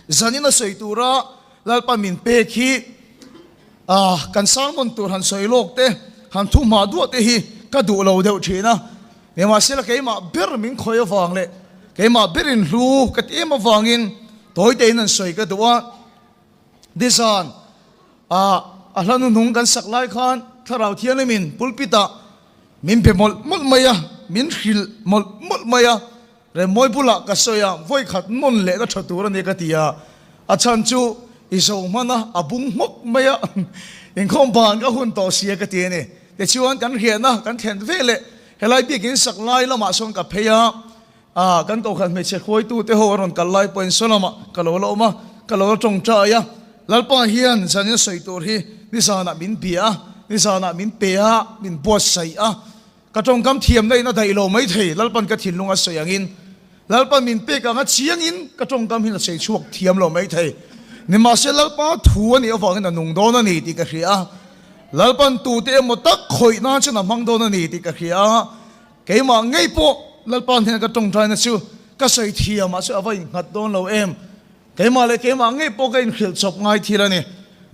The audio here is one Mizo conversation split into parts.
Zanin a sawi tura Lalpa min pek hi kan sermon tur han sawi lawk te, han thu hma duah te hi ka duh lo deuh thin a. Nimahsela keimah ber min khawi avang leh keimah berin hlu ka ti em avangin tawi tein an sawi ka duh a. Nizan a hla hnuhnung kan sak lai khan Thlarau Thianghlimin pulpit ah min be mawlh mawlh mai a, min hrilh mawlh mawlh mai a. Remmawi bulah ka sawi a, vawi khat nawn leh ka tha tur a ni ka ti a, a chhan chu i zo hman a, a bung hmawk mai a, inkhawm ban ka hun tawh sia ka ti a ni. Tichuan kan riahna kan thlen ve leh helai biakin sak lai lamah sawn ka phei a, ah kan kohhran hmeichhe hruaitu te ho a rawn kal lai pawhin saw lamah ka lo la awm a, ka lo la tawngtai a, Lalpa hian zanin sawi tur hi nizanah min bia a, nizanah min pe a, min buatsaih a, Ka tawngkam thiamna in a daih lo mai thei, Lalpan ka thinlung a sawi angin, Lalpan min pek anga chiangin ka tawngkam hin a sawi chhuak thiam lo mai thei. Nimahse Lalpa thu a nih avangin a nung dawn a ni tih ka hria a, Lalpan tute emaw tak khawih nan chuan a hmang dawn a ni tih ka hria a, keimah ngei pawh Lalpa hnena ka tawngtaina chu ka sawi thiamah chu a va innghat dawn lo em? Keimah leh keimah ngei pawh ka inhrilh chawp ngai thil a ni.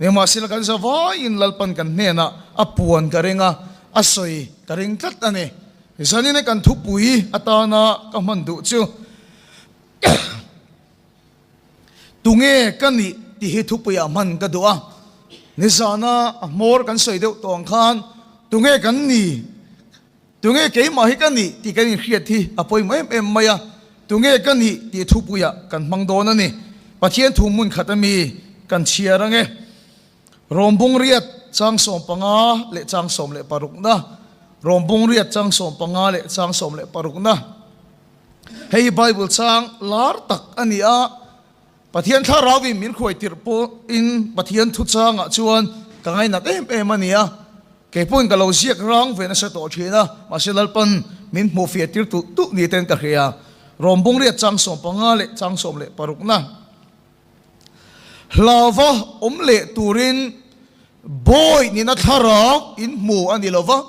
Nimahsela kan za vaiin Lalpan kan hnenah a puan ka ring a, a sawi ka ring tlat a ni. Zanina kan thupui atana ka hman duh chu Tunge ka nih tih hi thupuiah hman ka duh a. Nizana a hmawr kan sawi deuh tawh ang khan tunge kan ni? Tunge keimah hi ka nih tih kan inhriat hi a pawimawh em em mai a, tunge ka nih tih thupuiah kan hmang dawn a ni. Pathian thu hmun khat ami kan chhiar ange. Rawmbung riat chang 15 leh chang 16 na, Rawmbung riat chang 15 leh chang 16 na. Hei hi Bible chang lar tak a ni a, Pathian thlarauin min hruai tirh pawhin Pathian thuchangah chuan ka ngainat em em a ni a, Kei pawhin ka lo ziak rang ve nasa tawh thin a, mahse Lalpan min hmuh fiah tir tulh tulh ni ten ka hria. Rawmbung riat chang 15 leh chang 16 na hlauva awm leh turin bawi nina thlarau in hmu a ni lo va,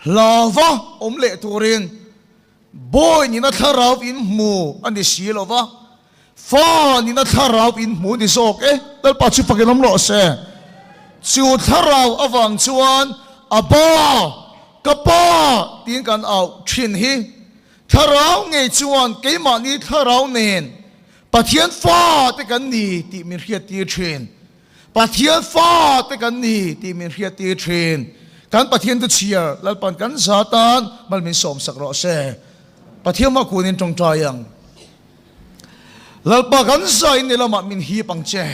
hlauva awm leh turin bawi nina thlarau in hmu a ni si lo va, Fa nina thlarau in hmu ni zawk e, Lalpa chu fakin awm rawh se. Chu thlarau avang chuan a ba, ka pa tiin kan auh thin hi. Thlarau ngei chuan keimahni thlarau nen Pathian fa te kan ni tih min hriattir thin. Pathian fa te kan ni tih min hriattir thin. Kan Pathian chu chhiar Lalpan kan za tan mal min sawmsak rawh se. Pathian hma kunin tawngtai ang. Lalpa kan zain ni lamah min hip ang che.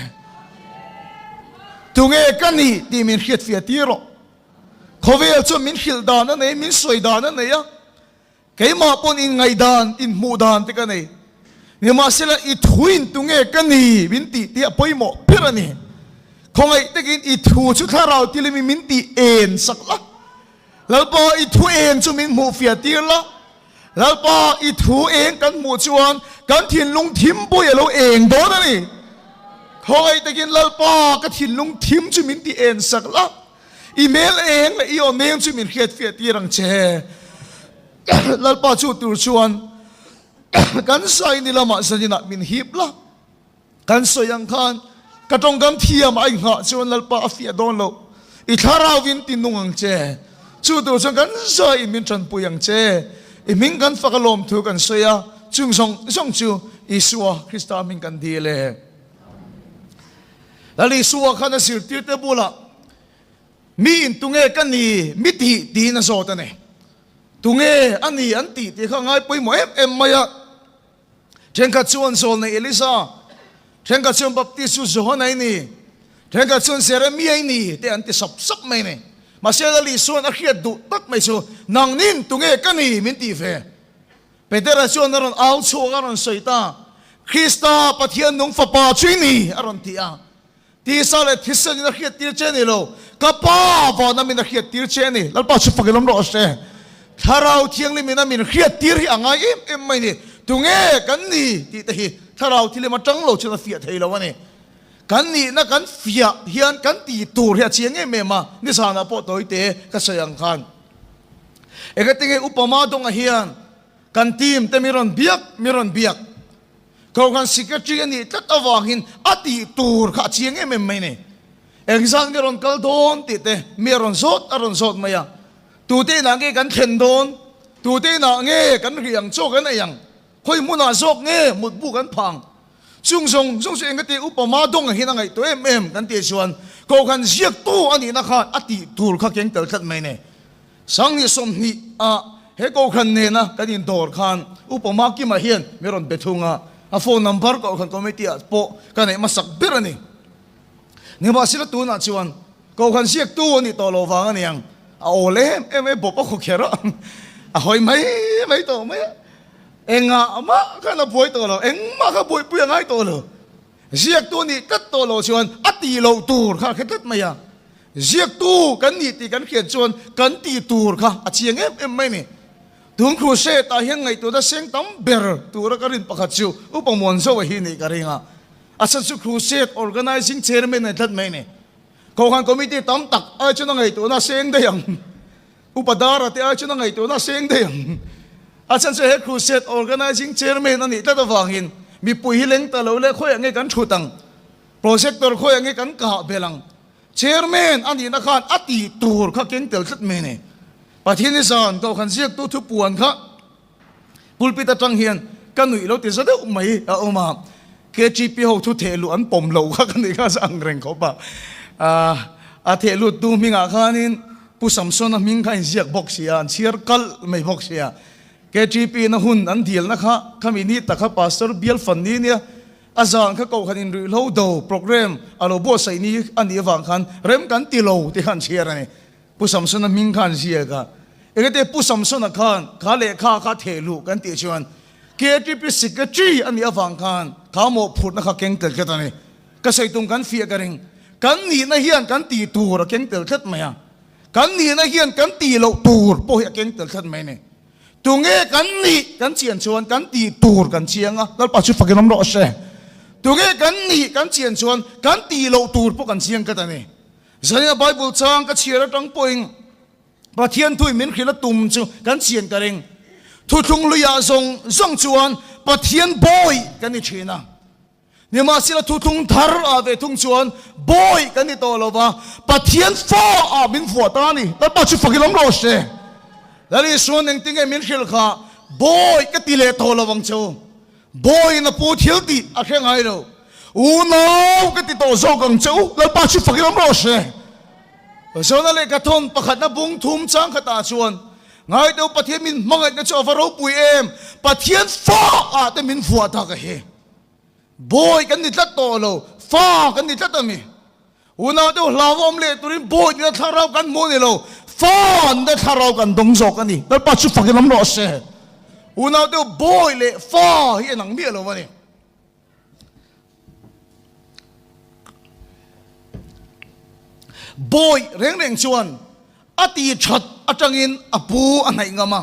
Tunge ka nih tih min hriatfiah tir rawh. Khawvel chuan min hrilh dan a nei, min sawi dan a nei a. Keimah pawn inngaih dan, inhmuh dan te ka nei. Nimahsela i thuin tunge ka ni min tih tih a pawimawh ber a ni. Khawngaih takin i thu chu thlarau tilimi min tih en sak la. Lalpa i thu eng chu min hmuh fiah tir la. Lalpa i thu eng kan hmuh chuan kan thinlung thim pawh i lo eng dawn a ni. Khawngaih takin Lalpa ka thinlung thim chu min ti en sak la, i hmel eng leh i awm eng chu min hriat fiah tir ang che. Lalpa chu tur chuan kan sawi ni lamah zaninah min hip la. Kan sawi ang khan ka tawngkam thiam a inghah chuan Lalpa a fiah dawn lo. I thlarauin ti nung ang che. Chu tur chuan kan zaiin min tanpui ang che. I hming kan fak a lawm thu kan sawi a, chung zawng zawng chu Isua Krista hming kan dil e. Lal Isua khan a zirtirte bulah, Mi in tunge ka ni mi tih tiin a zawt a ni. Tunge a ni an tih tih kha a ngai pawimawh em em mai a. Thenkhat chuan zawlnei Elisa, thenkhat chuan Baptist chu Johana i ni, thenkhat chuan Jeremia i ni te an ti sap sap mai a ni. Mahse Lal Isua'n a hriat duh tak mai chu, Nangnin tunge ka ni min tih ve? Petera chuan a rawn au chhuak a rawn sawi ta, Krista, Pathian nung Fapa chu i ni a rawn ti a. Tisa leh thisen in a hriat tir che a ni lo, ka Pa vana min a hriat tir che a ni. Lalpa chu fakin awm rawh se. Thlarau Thianghlim in a min hriat tir hi a ngai em em mai ni. Tunge kan ni tih te hi Thlarau Thianghlim atang lo chuan a fiah thei lo a ni. Kan nihna kan fiah hian kan tih tur hi a chiang em em a, nizanah pawh tawite ka sawi ang khan. Engatinge Upa Madonga hian kan team te mi rawn biak mi rawn biak. Kohhran Secretary a nih tlat avangin a tih tur kha a chiang em em mai a ni. Engzat nge rawn kal dawn tih te mi a rawn zawt a rawn zawt mai a. Tute inah nge kan thlen dawn? Tute inah nge kan ri ang chaw kan ei ang? Khawi hmunah zawk nge mutbu kan phang? Chung zawng zawng chu engati upa ma dawng ang hian a ngaihtuah em em kan tih chuan Kohhran ziaktu a nihna khan a tih tur kha keng tel tlat mai a ni. Sanghnih 20 ah he Kohhran nena kan indawr khan Upa Makima hian mi rawn be thung a, a phone number Kohhran Committee ah pawh ka neih hmasak ber a ni. Nimahsela tunah chuan Kohhran ziaktu a nih tawh loh vang a niang, a awl em em e bawp a khaw kher a, a hawi mai mai tawh mai a, engah mah khan a buai tawh lo, engmah kha buaipui a ngai tawh lo. Ziaktu a nih tlat tawh loh chuan a tih loh tur kha a hre tlat mai a, ziaktu kan nih tih kan hriat chuan kan tih tur kha a chiang em em mai a ni. Tun crusade ah hian ngaihtuahna seng tam ber tura ka rin pakhat chu Upa Muanzoa hi nih ka ring a, a chhan chu crusade organising chairman a ni tlat mai a ni. Kohhran committee tam tak ai chuan a ngaihtuahna seng daih ang. Upa Dara te ai chuan a ngaihtuahna seng daih ang. A chhan chu he crusade organising chairman a nih tlat avangin mipui hi leng ta lo le khawiah nge kan thut ang, projector khawiah nge kan kah belh ang. Chairman a nihna khan a tih tur kha keng tel tlat mai a ni. Pathian i zan kohhran ziaktu thupuan kha Pulpit atang hian ka nuih lo ti za deuh mai a awm a, KTP ho thu theh luh an pawm loh kha ka nih kha za ang reng khawp a. A theh lut tu hmingah khanin Pu Samsona hming kha a inziak bawk si a, an chhiar kalh mai bawk si a. KTP na hun an dilna kha khami ni tak kha Pastor Bial Fan ni nia, a zan kha kohhran inruihhlo do programme a lo buatsaih ni a nih avang khan rem kan ti lo tih kha an chhiar a ni. Pu Samsona hming khan ziak a, engete Pu Samsona khan kha lehkha kha theh luh kan tih chuan KTP Secretary a nih avang khan kha mawhphurhna kha keng tel tlat a ni. Ka sawi tum kan fiah ka ring. Kan nihna hian kan tih tur a keng tel tlat mai a, kan nihna hian kan tih loh tur pawh hi a keng tel tlat mai a ni. Tunge kan nih kan chian chuan kan tih tur kan chiang a, Lalpa chu fakin awm rawh se. Tunge kan nih kan chian chuan kan tih loh tur pawh kan chiang tlat a ni. Zaina Bible chang ka chhiar atang pawhin Pathian thuin min hrilh a tum chu kan chian ka ring. Thuthlung luiah zawng zawng chuan Pathian bawi kan ni thin a. Nimahsela thuthlung thar ah ve thung chuan bawi kan ni tawh lo va, Pathian fa ah min vuah ta a ni. Lalpa chu fakin awm rawh se. Lal Isuan engtinge min hrilh kha bawi ka ti leh tawh lo ang che u. Bawiin a pu thil tih a hre ngai lo. Unau ka ti tawh zawk ang che u, Lalpa chu fakin awm rawh se. Zona leh Kathawn pakhatna bung thum chang khatah chuan, Ngai deuh Pathian min hmangaihna chu a va ropui em, Pathian fa ah te min vuah tak a hi. Bawi kan ni tlat tawh lo, fa kan ni tlat a mi. Unau deuh hlauhawm leh turin bawi nena thlarau kan hmu a ni lo, fa nena thlarau kan dawng zawk a ni. Lalpa chu fakin awm rawh se. Unau deuh bawi leh fa hi an ang miah lo a ni. Bawi reng reng chuan a ti that atangin a pu a hnaih ngam a,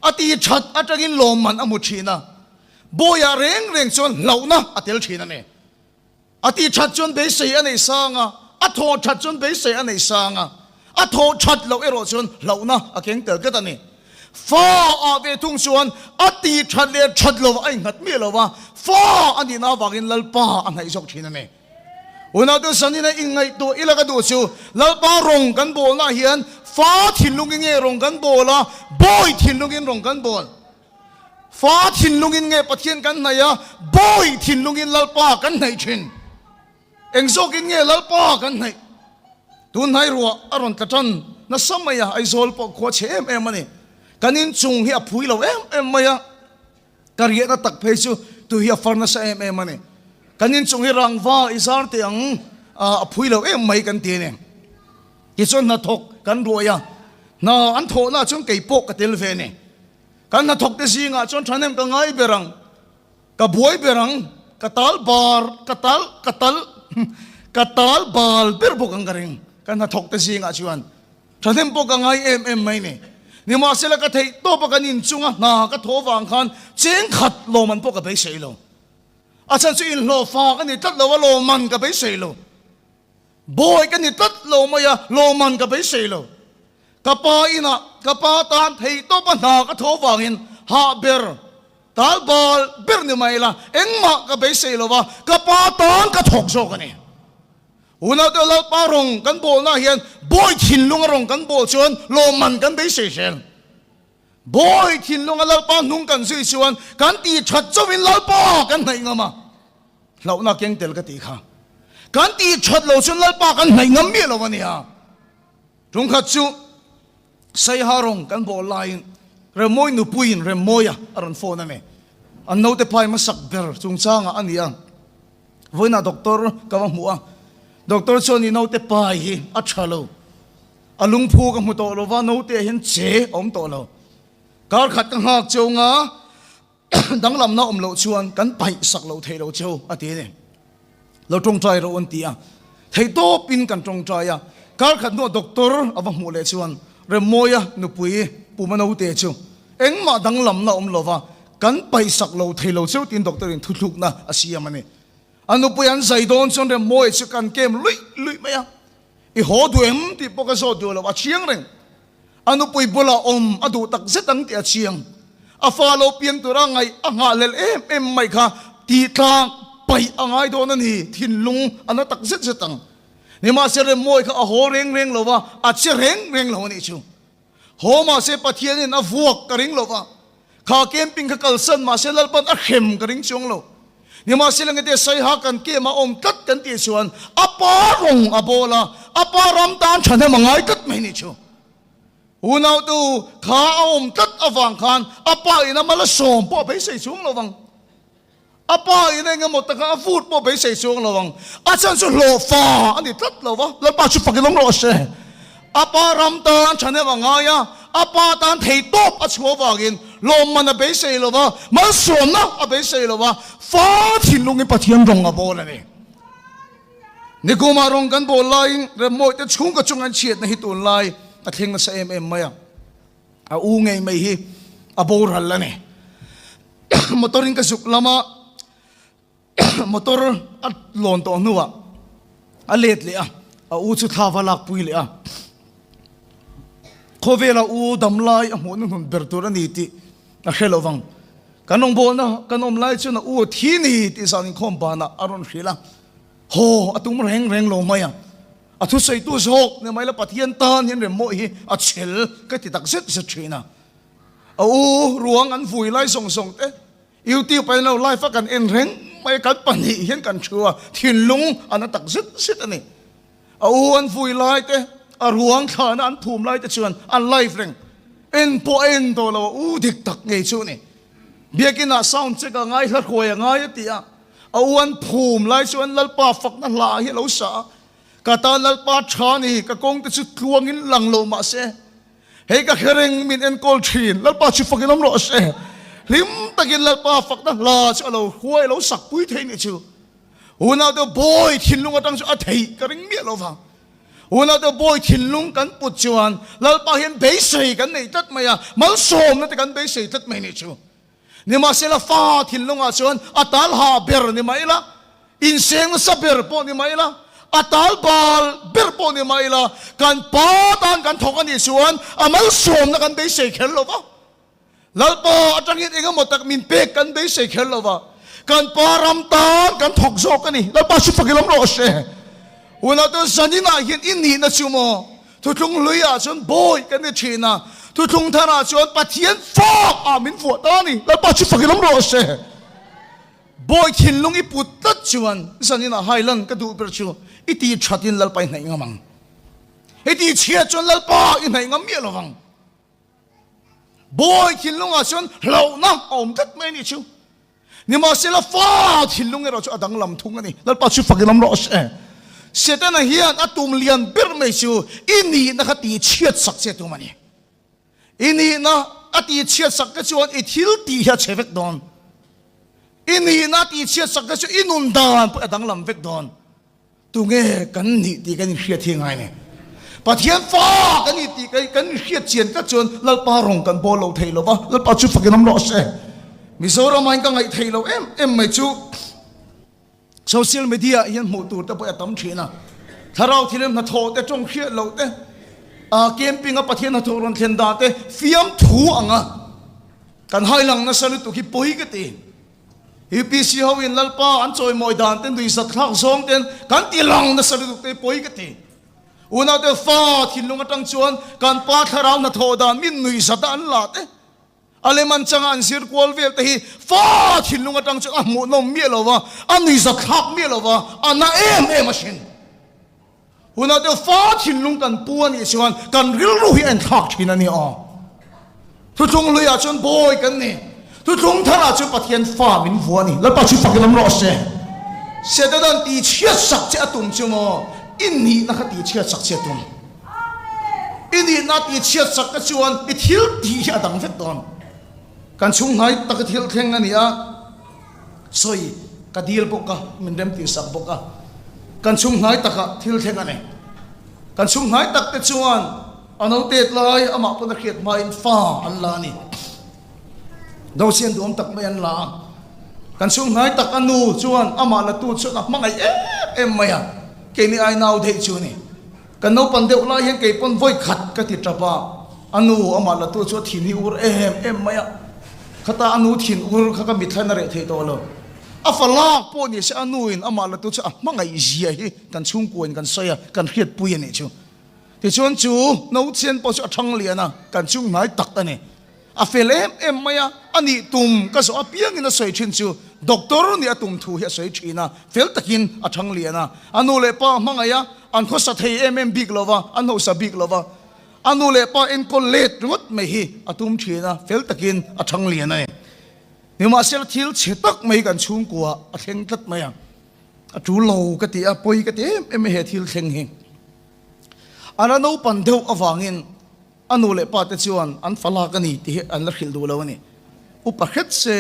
a ti that atangin lawmman a hmu thin a. Bawiah reng reng chuan hlauhna a tel thin a ni. A tih that chuan beisei a nei sang a, a thawh that chuan beisei a nei sang a, a thawh that loh erawh chuan hlauhna a keng tel tlat a ni. Fa ah ve thung chuan a tih that leh that loh a innghat miah lo va, fa a nihna avangin Lalpa a hnaih zawk thin a ni. Unaute Sanina inngaihtuah ila ka duh chu Lalpa rawng kan bawlnaah hian fa thinlungin nge rawng kan bawl a, bawi thinlungin rawng kan bawl? Fa thinlungin nge Pathian kan hnaih a, bawi thinlungin Lalpa kan hnaih thin? Eng zawkin nge Lalpa kan hnaih? Tunhnai ruah a rawn tla tan nasa mai a, Aizawl pawh khua chhe em em a ni. Kan inchung hi a phui lo em em mai a, ka riahna tak phei chu tui hi a far nasa em em a ni. Kan inchung hi rangva i zar teh ang, a phui lo em mai kan ti a ni. Tichuan hnathawk kan ruai a, hna an thawhna ah chuan kei pawh ka tel ve a ni. Kan hnathawkte zingah chuan thahnem ka ngai ber ang, ka buai ber ang, ka tal bar, ka tal, ka tal, ka tal bal ber bawk ang ka ring. Kan hnathawkte zingah chuan thahnem pawh ka ngai em em mai ni. Nimahsela ka theih tawpa kan inchunga hna ka thawh vang khan cheng khat lawmman pawh ka beisei lo. A chhan chu inhlawhfa ka ni tlat lo a, lawmman ka beisei lo. Bawi ka ni tlat lo mai a, lawmman ka beisei lo. Ka pa inah ka pa tan theihtawpa hna ka tho vangin hah ber. Tal bal ber ni mai ila, engmah ka beisei lo va, ka pa tan ka thawk zawk a ni. Unaute Lalpa rawng kan bawlnaah hian bawi thinlunga rawng kan bawl chuan lawmman kan beisei zel. Bawi thinlunga Lalpa hnung kan zui chuan kan tih that chauhin Lalpa kan hnaih ngam a, hlauhna keng tel ka tih kha. Kan tih that lo chuan Lalpa kan hnaih ngam miah lo a nia. Tungkhat chu Saiha rawng kan bawl laiin Remmawi nupuiin Remmawia a rawn phone a ni. An naute pai hmasak ber chungchangah a ni a. Vawiinah doctor ka va hmuh a, doctor chuan i naute pai hi a tha lo, a lungphu ka hmu tawh lo va, naute ah hian che a awm tawh lo. Kar khat ka nghak cheu nga danglamna awm loh chuan kan paih sak loh theih loh cheu a ti a ni. Lo tawngtai rawh u an ti a, theihtawpin kan tawngtai a, kar khat hnuah doctor a va hmuh leh chuan Remmawia nupui Puma naute chu engmah danglamna awm lo va, Kan paihsak lo thei lo cheu tiin doctor in thuthlukna a siam a ni. A nupui an zai dawn chuan Remmawi chu kan kem luih luih mai a. I haw duh em tih pawh ka zawt duh lo, a chiang reng. A nupui bulah awm a duh tak zet ang tih a chiang. A fa lo piang tura ngaih a nghahhlelh em em mai kha tih tlak paih a ngai dawn a ni, thinlung a na tak zet zet ang. Nimahse Remmawi kha a haw reng reng lo va, a che reng reng lo a nih chu. Haw mahse Pathianin a vuak ka ring lo va, kha camping kha kalsan mahse Lalpan a hrem ka ring chuang lo. Nimahsela ngete Saiha kan camp a awm tlat kan tih chuan a pa rawng a bawl a, a pa ram tan thahnem a ngai tlat mai nih chu. Unautu kha a awm tlat avang khan a pa in a mal a sawm pawh a beisei chuang lo vang. A pa in eng emaw taka a vut pawh beisei chuang lo ang. A chhan chu hlawhfa a ni tlat lo va, Lalpa chu fak in awm rawh se. A pa ram tan thahnem a ngai a, a pa tan thei tawp a chhuah avangin lawmman a beisei lo va, malsawmna a beisei lo va, fa thinlungin Pathian rawng a bawl a ni. Nikumah rawng kan bawl laiin Remmawite chhungkaw chung an chhiatna hi tunlai a thleng nasa em em mai a. A u ngei mai hi a boral a ni. Motor in ka zuk lama motor a lawn tawh hnuah a let leh a, a u chu thla va lakpui leh a. Khawvela u damlai a hmuhna hnun ber tur a ni tih a hre lo vang. Kan rawngbawlna kan awm lai chuan a u a thi ni tih zan inkhawm banah a rawn hrilh a, haw a tum reng reng lo mai a. A thusawitu zawk ni mai la Pathian tan hian remmawh hi a chhel ka ti tak zet zet thin a. A u ruang an vui lai zawng zawng te YouTube ah hian lo live a kan en reng mai a, kan pahnih hian kan thu a, thinlung a na tak zet zet a ni. A u an vui lai te, a ruang thlahna an phum lai te chuan an live reng. En pawh a en tawh lo, a u dik tak ngei chu a ni. Biakinah sound check a ngai, hla hruai a ngai a ti a, a u an phum lai chuan Lalpa fakna hla hi a lo sa a. Ka tan Lalpa tha ni, ka kawng te chu tluangin lang lo mah se, hei ka hre reng min enkawl thin, Lalpa chu fakin awm rawh se. Hlim takin Lalpa fakna hla chu a lo huai a lo sak pui thei nih chu. Unaute bawi thinlung atang chu a theih ka ring miah lo vang. Unaute bawi thinlung kan put chuan Lalpa hian beisei kan nei tlat mai a, malsawmna te kan beisei tlat mai nih chu. Nimahsela fa thinlungah chuan a tal ha ber ni mai ila, inseng nasa ber pawh ni mai ila, a tal bal ber pawh ni mai ila, kan pa tan kan thawk a nih chuan a malsawmna kan beisei kher lo va. Lalpa atangin eng emaw tak min pek kan beisei kher lo va, kan pa ram tan kan thawk zawk a ni. Lalpa chu fak i lawm rawh se. Unau zaninah hian i nihna chu maw? Thuthlung hluiah chuan bawi kan ni thin a, thuthlung tharah chuan Pathian fak ah min vuah ta a ni. Lalpa chu fak i lawm rawh se. Bawi thinlung i put tlat chuan zaninah hailan ka duh ber chu i ti thatin Lalpa i hnaih ngam ang. I ti chhiat chuan Lalpa i hnaih ngam miah lo vang. Bawi thinlungah chuan hlauhna a awm tlat mai a nih chu. Nimahsela fa thinlung erawh chu a danglam thung a ni. Lalpa chu fakin awm rawh se. Setana hian a tum lian ber mai chu i nihna kha tihchhiat sak che tum a ni. I nihna a tihchhiat sak te chuan i thil tih hi a chhe vek dawn. I nihna a tihchhiat sak te chu i nun dan pawh a danglam vek dawn. Tunge kan nih tih kan inhriat hi ngai ni. Pathian fa kan nih tih kan inhriat chian tlat chuan Lalpa rawng kan bawl lo thei lo va, Lalpa chu fakin awm rawh se. Mizoram aiin ka ngaih theih lo em em mai chu social media ah hian hmuh tur te pawh a tam thin a. Thlarau thilem hnathawh te, tawng hriat loh te, camping a Pathian hnathawh rawn thlen dan te fiamthu anga. Kan hailang nasa lutuk hi pawi ka ti. UPC ho in Lalpa an chawimawi dan te nuihzat thlak zawng ten kan ti lang nasa lutuk te hi pawi ka ti. Unau te fa thinlung atang chuan kan pa thlarau hnathawh dan min nuihzat a an la te, a lem an changa an zir kual vel te hi fa thinlung atang chuan a hmuhnawm miah lo va, a nuihzat thlak miah lo va, a na em em a hrin. Hunah te fa thinlung kan pu a nih chuan kan rilru hi a inthlak thin a ni aw. Thuthlung hluiah chuan bawi kan ni. Thuthlung tharah chuan Pathian fa min vua a ni. Lalpa chu fakin awm rawh se. Setana'n tihchhiat sak che a tum chu maw? I nihna kha tihchhiat sak che a tum. I nihna tihchhiat sak te chuan i thil tih hi a dang vek dawn. Kan chhunghnai taka thil thleng a ni a. Sawi ka dil bawk a, min rem tih sak bawk a. Kan chhung hnai takah thil thleng a nei. Kan chhung hnai tak te chuan a notet lai amah pawn a hriat hmain fa an la a ni. Dosian duhawm tak mai an la a. Kan chhung hnai tak a nu chuan amah la tu chuan a hmangaih em em mai a, keini ai nau theih chu a ni. Kan naupan deuh lai hian kei pawn vawi khat ka ti tap a, a nu amah la tu chu a thin hi ur em em mai a, khata a nu thin ur kha ka mitthla in a reh thei tawh lo. A fa lak pawh ni se a nu in amah la tu chu a hmangaih zia hi kan chhungkua in kan sawi a, kan hriatpui a nih chu. Tichuan chu nauchhian pawh chu a thang lian a, kan chhung hnai tak a ni. A fel em em mai a, a nih tum ka zawh apiangin a sawi thin chu doctor nih a tum thu hi a sawi thin a, fel takin a thang lian a, a nu leh pa hmangaih a, an khawsa thei em em bik lo va, an hausa bik lo va, a nu leh pa enkawl let ringawt mai hi a tum thin a, fel takin a thang lian a ni. Nimahsela thil chhe tak mai kan chhungkua a thleng tlat mai a, a tul lo ka ti a, pawi ka ti em em a he thil thleng hi. A la naupan deuh avangin A nu leh pa te chuan an fa lak a ni tih hi an la hrilh duh lo a ni. Upa hret se,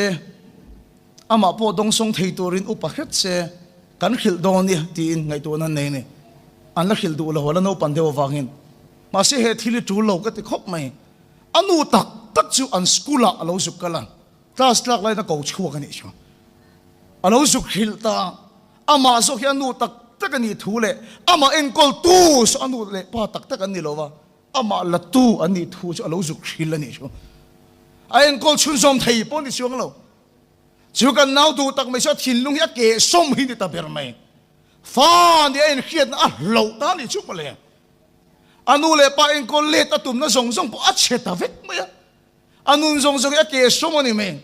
amah pawh dawngsawng thei turin upa hret se kan hrilh dawn nia tiin ngaihtuahna an nei a ni. An la hrilh duh lo, a la naupan deuh avangin. Mahse he thil hi tul lo ka ti khawp mai. A nu tak tak chu an school ah a lo zuk kal a, class tlak laiin a ko chhuak a nih chu. A lo zuk hrilh ta a, amah zawk hi a nu tak tak a nih thu leh amah enkawltu saw a nu leh pa tak tak an ni lo va, Amah latu an nih thu chu a lo zuk hril a nih chu. A enkawl chhunzawm thei pawh ni chuang lo. Chu kan nau duh tak mai chu a thinlung hi a kehsawm hi ni ta ber mai. Fa nih a inhriatna a hloh ta nih chu mawle. A nu leh pa enkawl let a tumna zawng zawng pawh a chhe ta vek mai a. A nun zawng zawng hi a kehsawm a ni mai.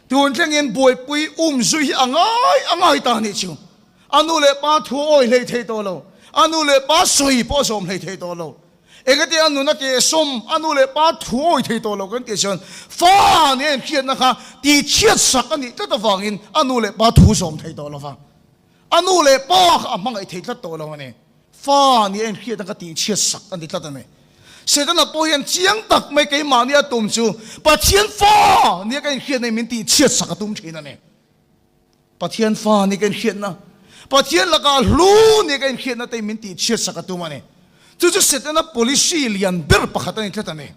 Tun thlengin buaipui um zui hi a ngai a ngai ta nih chu. A nu leh pa thu a awi hlei thei tawh lo. A nu leh pa sawi pawh a zawm hlei thei tawh lo. Engati a nun a kehsawm, a nu leh pa thu awi thei tawh lo kan tih chuan fa nih a inhriatna kha tihchhiat sak a nih tlat avangin a nu leh pa thu zawm thei tawh lo va. A nu leh pa kha a hmangaih thei tlat tawh lo a ni. Fa nih a inhriatna kha tihchhiat sak a ni tlat a ni. Setana pawh hian chiang tak mai keimahni a tum chu Pathian fa nia ka inhriatna in min tihchhiat sak a tum thin a ni. Pathian fa nih ka inhriatna, Pathian lakah hlu nih ka inhriatna te min tihchhiat sak a tum a ni. Chu chu Setana policy lian ber pakhat a ni tlat a ni.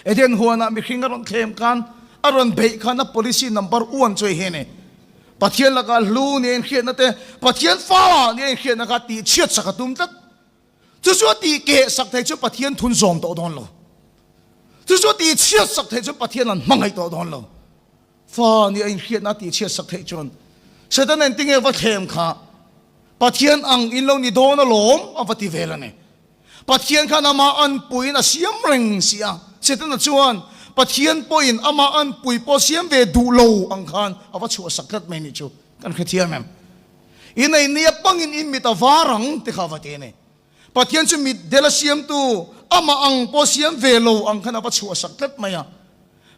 Eden huanah mihring a rawn thlem khan, a rawn beih khan a policy number one chu hei hi a ni. Pathian lakah hlu nih a inhriatna te, Pathian fa nih a inhriatna kha tihchhiat sak a tum tlat. Chu chu a tihkeh sak thei chu Pathian thun zawm tawh dawn lo. Chu chu a tihchhiat sak thei chu Pathian an hmangaih tawh dawn lo. Fa nih a inhriatna a tihchhiat sak theih chuan Satan engtinge va thlem kha Pathian ang in lo ni dawn alawm a va ti vel a ni. Pathian khan amah anpuiin a siam reng si a, Setana chuan Pathian pawhin amah anpui pawh siam ve duh lo ang khan a va chhuah sak tlat mai nih chu kan hrethiam em? In ei nia pangin in mit a var ang ti kha a va ti a ni. Pathian chu mit del a siamtu amah ang pawh siam ve lo ang khan a va chhuah sak tlat mai a.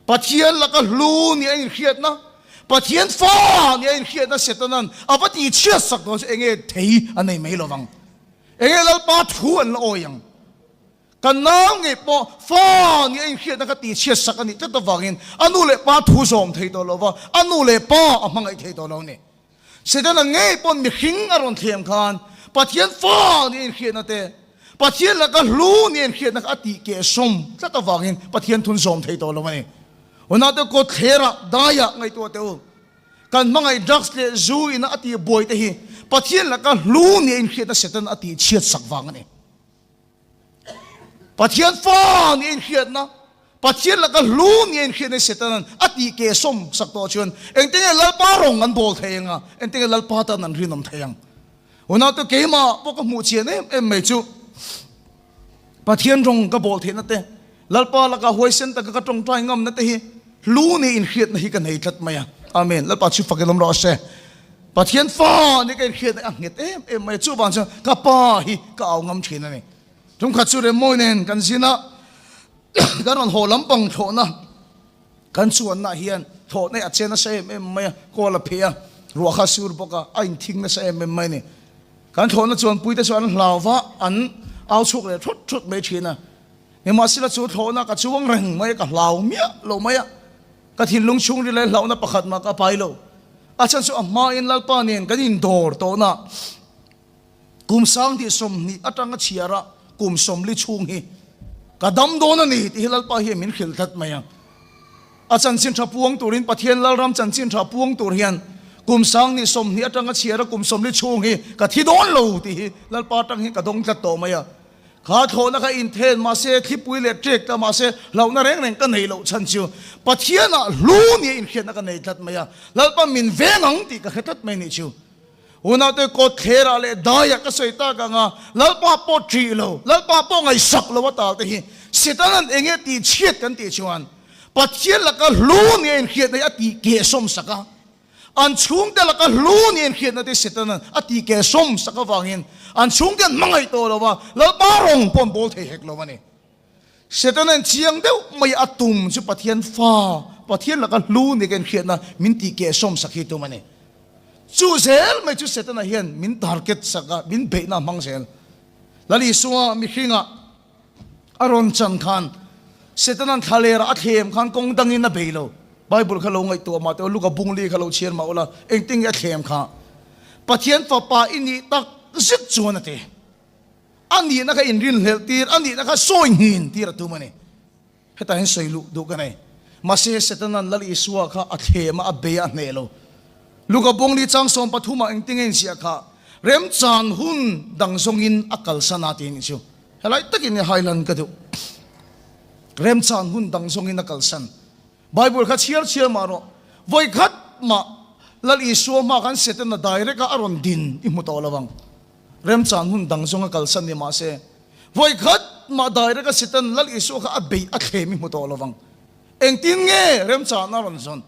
Pathian laka hlu nih a inhriatna, Pathian fa nih a inhriatna Setanan a va tihchhiat sak dawn chu enge thei a nei mai lovang. Enge Lalpa thu an la awi ang. Kan nau ngei pawh fa nih a inhriatna kha tihchhiat sak a nih tlat avangin a nu leh pa thu zawm thei tawh lo va, a nu leh pa a hmangaih thei tawh lo a ni. Setana ngei pawn mihring a rawn thlem khan Pathian fa nih a inhriatna te, Pathian laka hlu nih a inhriatna kha a tih keh sawm tlat avangin Pathian thun zawm thei tawh lo a ni. Hunah te kawtthlerah daiah ngaihtuah teh u. Kan hmangaih drugs leh zu ina a tih buai te hi Pathian laka hlu nih a inhriatna Setana a tih chhiat sak vang a ni. Pathian fa nih a inhriatna. Pathian laka hlu nia inhriatna hi Setana'n a tih ke sawm sak tawh chuan engtin nge Lalpa rawng an bawl thei ang a, engtin nge Lalpa tan an rinawm thei ang? Unaute keimah pawh ka hmuh chian em em mai chu Pathian rawng ka bawl theihna te, Lalpa laka huaisen taka ka tawngtai ngamna te hi hlu nia inhriatna hi ka nei tlat mai a. Amen. Lalpa chu fakin awm rawh se. Pathian fa nia ka inhriatna hi a nghet em em mai a, chuvang chuan ka pa hi ka au ngam thin a ni. Tumkhat chu Remmawi nen kan zin a, kan rawn haw lampang thlawhna kan chuanna hian thlawhna hi a che nasa em em mai a, kawl a pheh a, ruah kha a sur bawk a, a inthing nasa em em mai a ni. Kan thlawhna chuanpuite chu an hlau va, an au chhuak leh thut thut mai thin a. Nimahsela chu thlawhna ka chuang reng mai a, ka hlau miah lo mai a, ka thinlung chhungril leh hlauhna pakhat mah ka pai lo. A chhan chu a hmain Lalpa nen kan indawr tawhna. Kum 20 20 atanga chhiara kum 40 chhung hi ka dam dawn a ni tih hi Lalpa hian min hrilh tlat mai a. A chanchin tha puang turin Pathian Lalram chanchin tha puang tur hian kum 20 20 atanga chhiara kum 40 chhung hi ka thi dawn lo tih hi Lalpa atang hian ka dawng tlat tawh mai a. Kha thlawhna kha inthen mahse thlipui leh ṭek ta mahse hlauhna reng reng ka nei loh chhan chu Pathianah hlu nia inhriatna ka nei tlat mai a. Lalpa min veng ang tih ka hre tlat mai nih chu. Unaute kawt thlerah leh daiah ka sawi tak ang a, Lalpa pawh ṭih lo, Lalpa pawh ngaihsak lo a tal te hi Setana'n eng nge tih chhiat kan tih chuan Pathian laka hlu nia inhriatna hi a tih keh sawm sak a, an chhungte laka hlu nia inhriatna te Setana'n a tih keh sawm sak avangin an chhungte an hmangaih tawh lo a, Lalpa rawng pawh an bawl thei hek lo a ni. Setana'n chiang deuh mai a tum chu Pathian fa, Pathian laka hlu nia ka inhriatna min tih keh sawm sak hi tum a ni. Chu zel mai chu Setana hian min target sak a, min beihna a hmang zel. Lal Isua mihringah a rawn chan khan Setana'n thlalerah a thlem khan kawng dangin a bei lo. Bible kha lo ngaihtuah mah teh u, Luka bungli kha lo chhiar mah ula, engtin nge a thlem kha? Pathian fapa i nih tak zet chuan a ti. A nihna kha inrinhlelh tir, a nihna kha sawi nghin tir a tum a ni. Hetah hian sawi luh duh ka nei. Mahse, Setana'n Lal Isua kha a thlem a, a bei a, a hneh lo. Luka bawngli chang 13 ah engtin nge inziah kha? Remchan hun dang zawngin a kalsan a tih a nih chu. Helai takin i hailan ka duh. Remchan hun dang zawngin a kalsan. Bible kha chhiar chhiar mah rawh. Vawi khat mah Lal Isua hma khan Setana direct a a rawn din i hmu tawh lo ang. Remchan hun dang zawng a kalsan ni mah se, vawi khat mah direct a Satan Lal Isua kha a beih a thlem i hmu tawh lo vang. Engtin nge remchan a rawn zawn?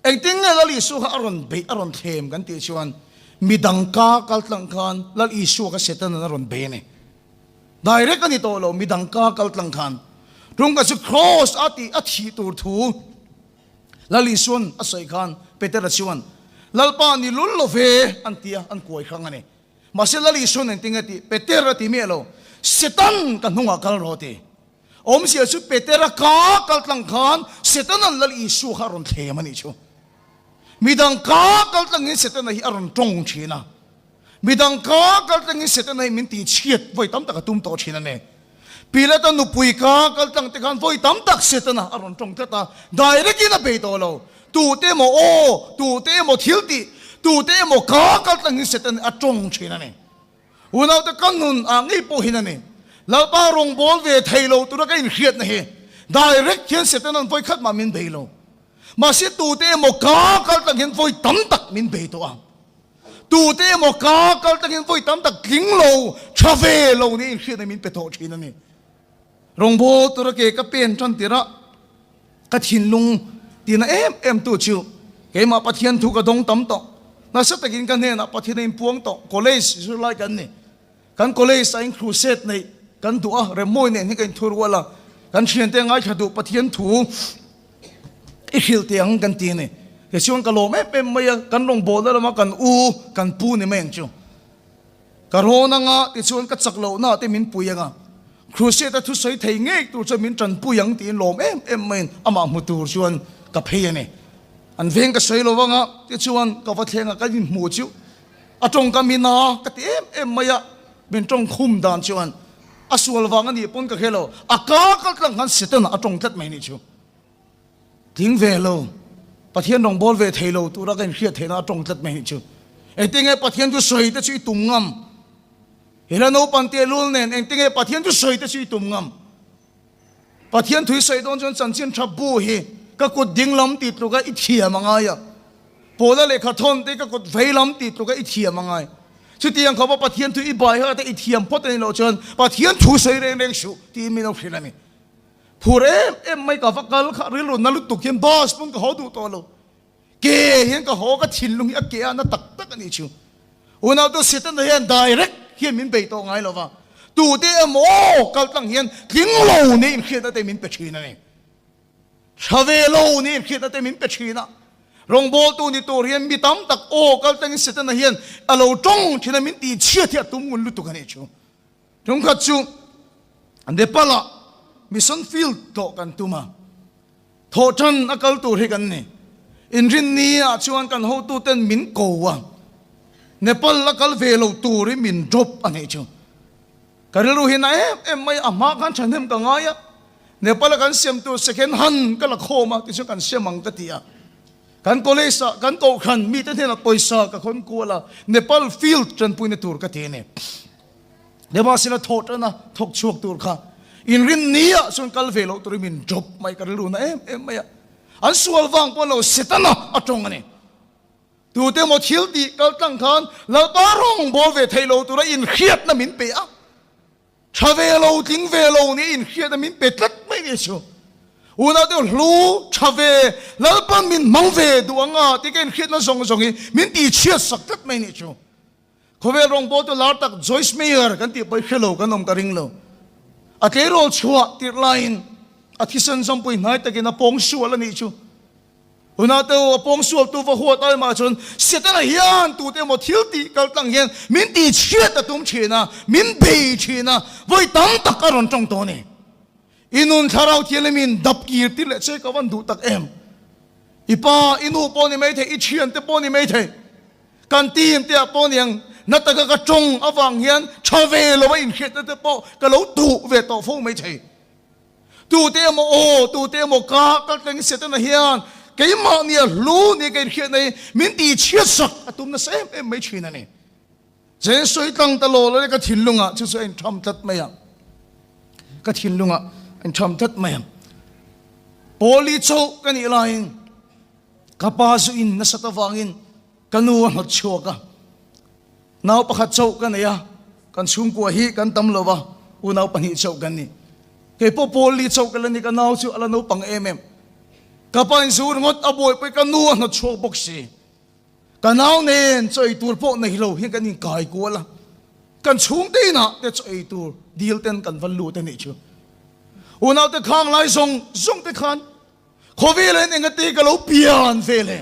Engtin nge Lal Isua kha a rawn beih a rawn thlem kan tih chuan midang ka kal tlang khan Lal Isua kha Satan-an a rawn bei a ni. Direct a ni tawh lo, midang ka kal tlang khan. Tungka chu Kraws a tih a thih tur thu Lal Isua'n a sawi khan Petera chuan, Lalpa ni lul lo ve, an ti a, an kuai hrang a ni. Mahse Lal Isua'n engtin nge tih Peter a ti miah lo, Setan ka hnungah kal rawh a ti. Awmzia chu Petera ka kal tlang khan Setana'n Lal Isua kha a rawn thlem a nih chu. Midang ka kal tlangin Setana hi a rawn tawng thin a. Midang ka kal tlangin Setana hi min tihchhiat vawi tam tak a tum tawh thin a ni. Pilata nupui ka kal tlang te khan vawi tam tak Setana a rawn tawng tlat a, direct in a bei tawh lo. Tute emaw aw, tute emaw thil tih, tute emaw ka kal tlangin Setana a tawng thin a ni. Unaute ka nun ah ngei pawh hin a ni. Lalpa rawngbâwl ve thei lo tura ka inhriatna hi direct hian Setana'n vawi khat mah min bei lo. Mahse tute emaw ka kal tlang hian vawi tam tak min bei tawh ang. Tute emaw ka kal takin vawi tam tak tling lo, tha ve lo nia inhriatna min pe tawh thin a ni. Rawngbâwl tura ke ka pen tan tirh a, ka thinlung tina em em tu chu keimah Pathian thu ka dawng tam tawh. Nasa takin ka hnenah Pathian a inpuang tawh. College zirlai kan ni. Kan college ah in crusade neih kan duh a, remmawi nen hi ka inthu rual a, kan thiante ngaithla duh Pathian thu i hrilh teh ang kan ti a ni. Tichuan ka lawm em em mai a, kan rawngbawlna lama kan u, kan pu ni mai ang chu. Ka rawn anga tichuan ka chak lohna te min pui anga, crusade a thusawi thei ngei tur chuan min tanpui ang tiin lawm em em maiin amah hmu tur chuan ka phei a ni. An veng ka sawi lo anga tichuan ka va thleng a, kan inhmu chu A tawngkam hi na ka ti em em mai a, min tawng khum dan chuan a sual vang a nih pawn ka hre lo, a ka kal tlang khan Setana a tawng tlat mai nih chu. Tling ve lo, Pathian rawn bawl ve thei lo tura ka inhriat theihna a tawng tlat mai nih chu. Engtinge Pathian chu sawi te chu i tum ngam? Hela naupang te lul nen engtinge Pathian chu sawi te chu i tum ngam? Pathian thui sawi dawn chuan chanchin tha bu hi ka kut ding lam tih tluka i thiam a ngai a, Pawla lehkha thawn te ka kut vei lam tih tluka i thiam a ngai. Chutiang khawpa Pathian thu i bai hak te i thiam phawt a nih loh chuan Pathian thu sawi reng reng suh tiin min lo hrilh a ni. Phur em em mai ka va kal kha rilru na lutuk hian bus pawn ka haw duh tawh lo. Ke hian ka haw ka thinlung hi a ke a na tak tak a nih chu. Unautu Setana hian direct hian min bei tawh ngai lo va, tute emaw kal tlang hian tling lo nia inhriatna te min pe thin a ni. Tha ve lo nia inhriatna te min pe thin a. Rawngbawltu ni tur hian mi tam tak aw kal tlangin Setana hian a lo tawng thin a, min tihchhiat hi a tum ngun lutuk a nih chu. Tumkhat chu Nepal-ah mission field tlawh kan tum a. Thawhṭan a kal tur hi kan ni. Inrinni ah chuan kan hotuten min ko a, Nepal a kal ve lo turin min drop a nih chu. Ka rilru hi na em em mai a, a hma khan ṭhahnem ka ngai a, Nepal a kan siam tur second hand ka la khawm a, tichuan kan siam ang ka ti a. Kan college ah kan kohhran mite hnenah pawisa ka khawn kual a, Nepal field ṭanpuina tur ka ti a ni. Nimahsela thawh ṭana thawk chhuak tur kha inrinni ah chuan kal ve loh turin min drop mai ka rilru na em em mai a. An sual vang pawh lo Setana a tawng a ni. Tute emaw thil tih kal tlang khan Lalpa rawng bawl ve theih lo tura inhriatna min pe a. Tha ve lo, tling ve lo nia inhriatna min pe tlat mai nia chu. Unau te hlu tha ve, Lalpan min hmang ve duh anga tih ka inhriatna zawng zawng hi min tihchhiat sak tlat mai nia chu. Khawvel rawngbawltu lar tak Joyce Meyer kan tih pawh hi hre lo kan awm ka ring lo. A tleirawl chhuah tirh laiin a thisen zawmpui hnai takin a pawng sual a nih chu. Hunah te u a pawng sualtu va huat ai mah chuan Setana hian tute emaw thil tih kal tlang hian min tihchhiat a tum thin a, min bei thin a, vawi tam tak a rawn tawng tawh a ni. I nun thlarau thianghlim in dap kir tir leh che ka van duh tak em. I pa, i nu pawh ni maithei, i thiante pawh ni maithei. Kan team te ah pawh niang na taka ka tawng avang hian tha ve lo a inhriatna te pawh ka lo duh ve tawh fo mai thei. Tute emaw aw, tute emaw ka kal tleng Setana hian keimah nia hlu nia ka inhriatna hi min tihchhiat sak a tum nasa em em mai thin a ni. Zen sawi tlang ta law law ka thinlungah chu chu a intham tlat mai a, ka thinlungah a intham tlat mai a. Pawli chauh ka nih laiin Ka pa zu in nasat avangin ka nu a hnawt chhuak a, nau pakhat chauh ka nei a, kan chhungkua hi kan tam lo va, unau pahnih chauh kan ni. Kei pawh pawl li chauh ka la ni, ka nau chu a la naupang em em. Ka pa in zu ringawt a buaipui ka nu a hnawt chhuak bawk si. Ka nau nen chaw ei tur pawh nei lo hian kan inkai kual a, kan chhungte inah te chaw ei tur dil ten kan va lut a nih chu. Unaute khang lai zawng zawng te khan Khawvel hian engati ka lo pian ve le?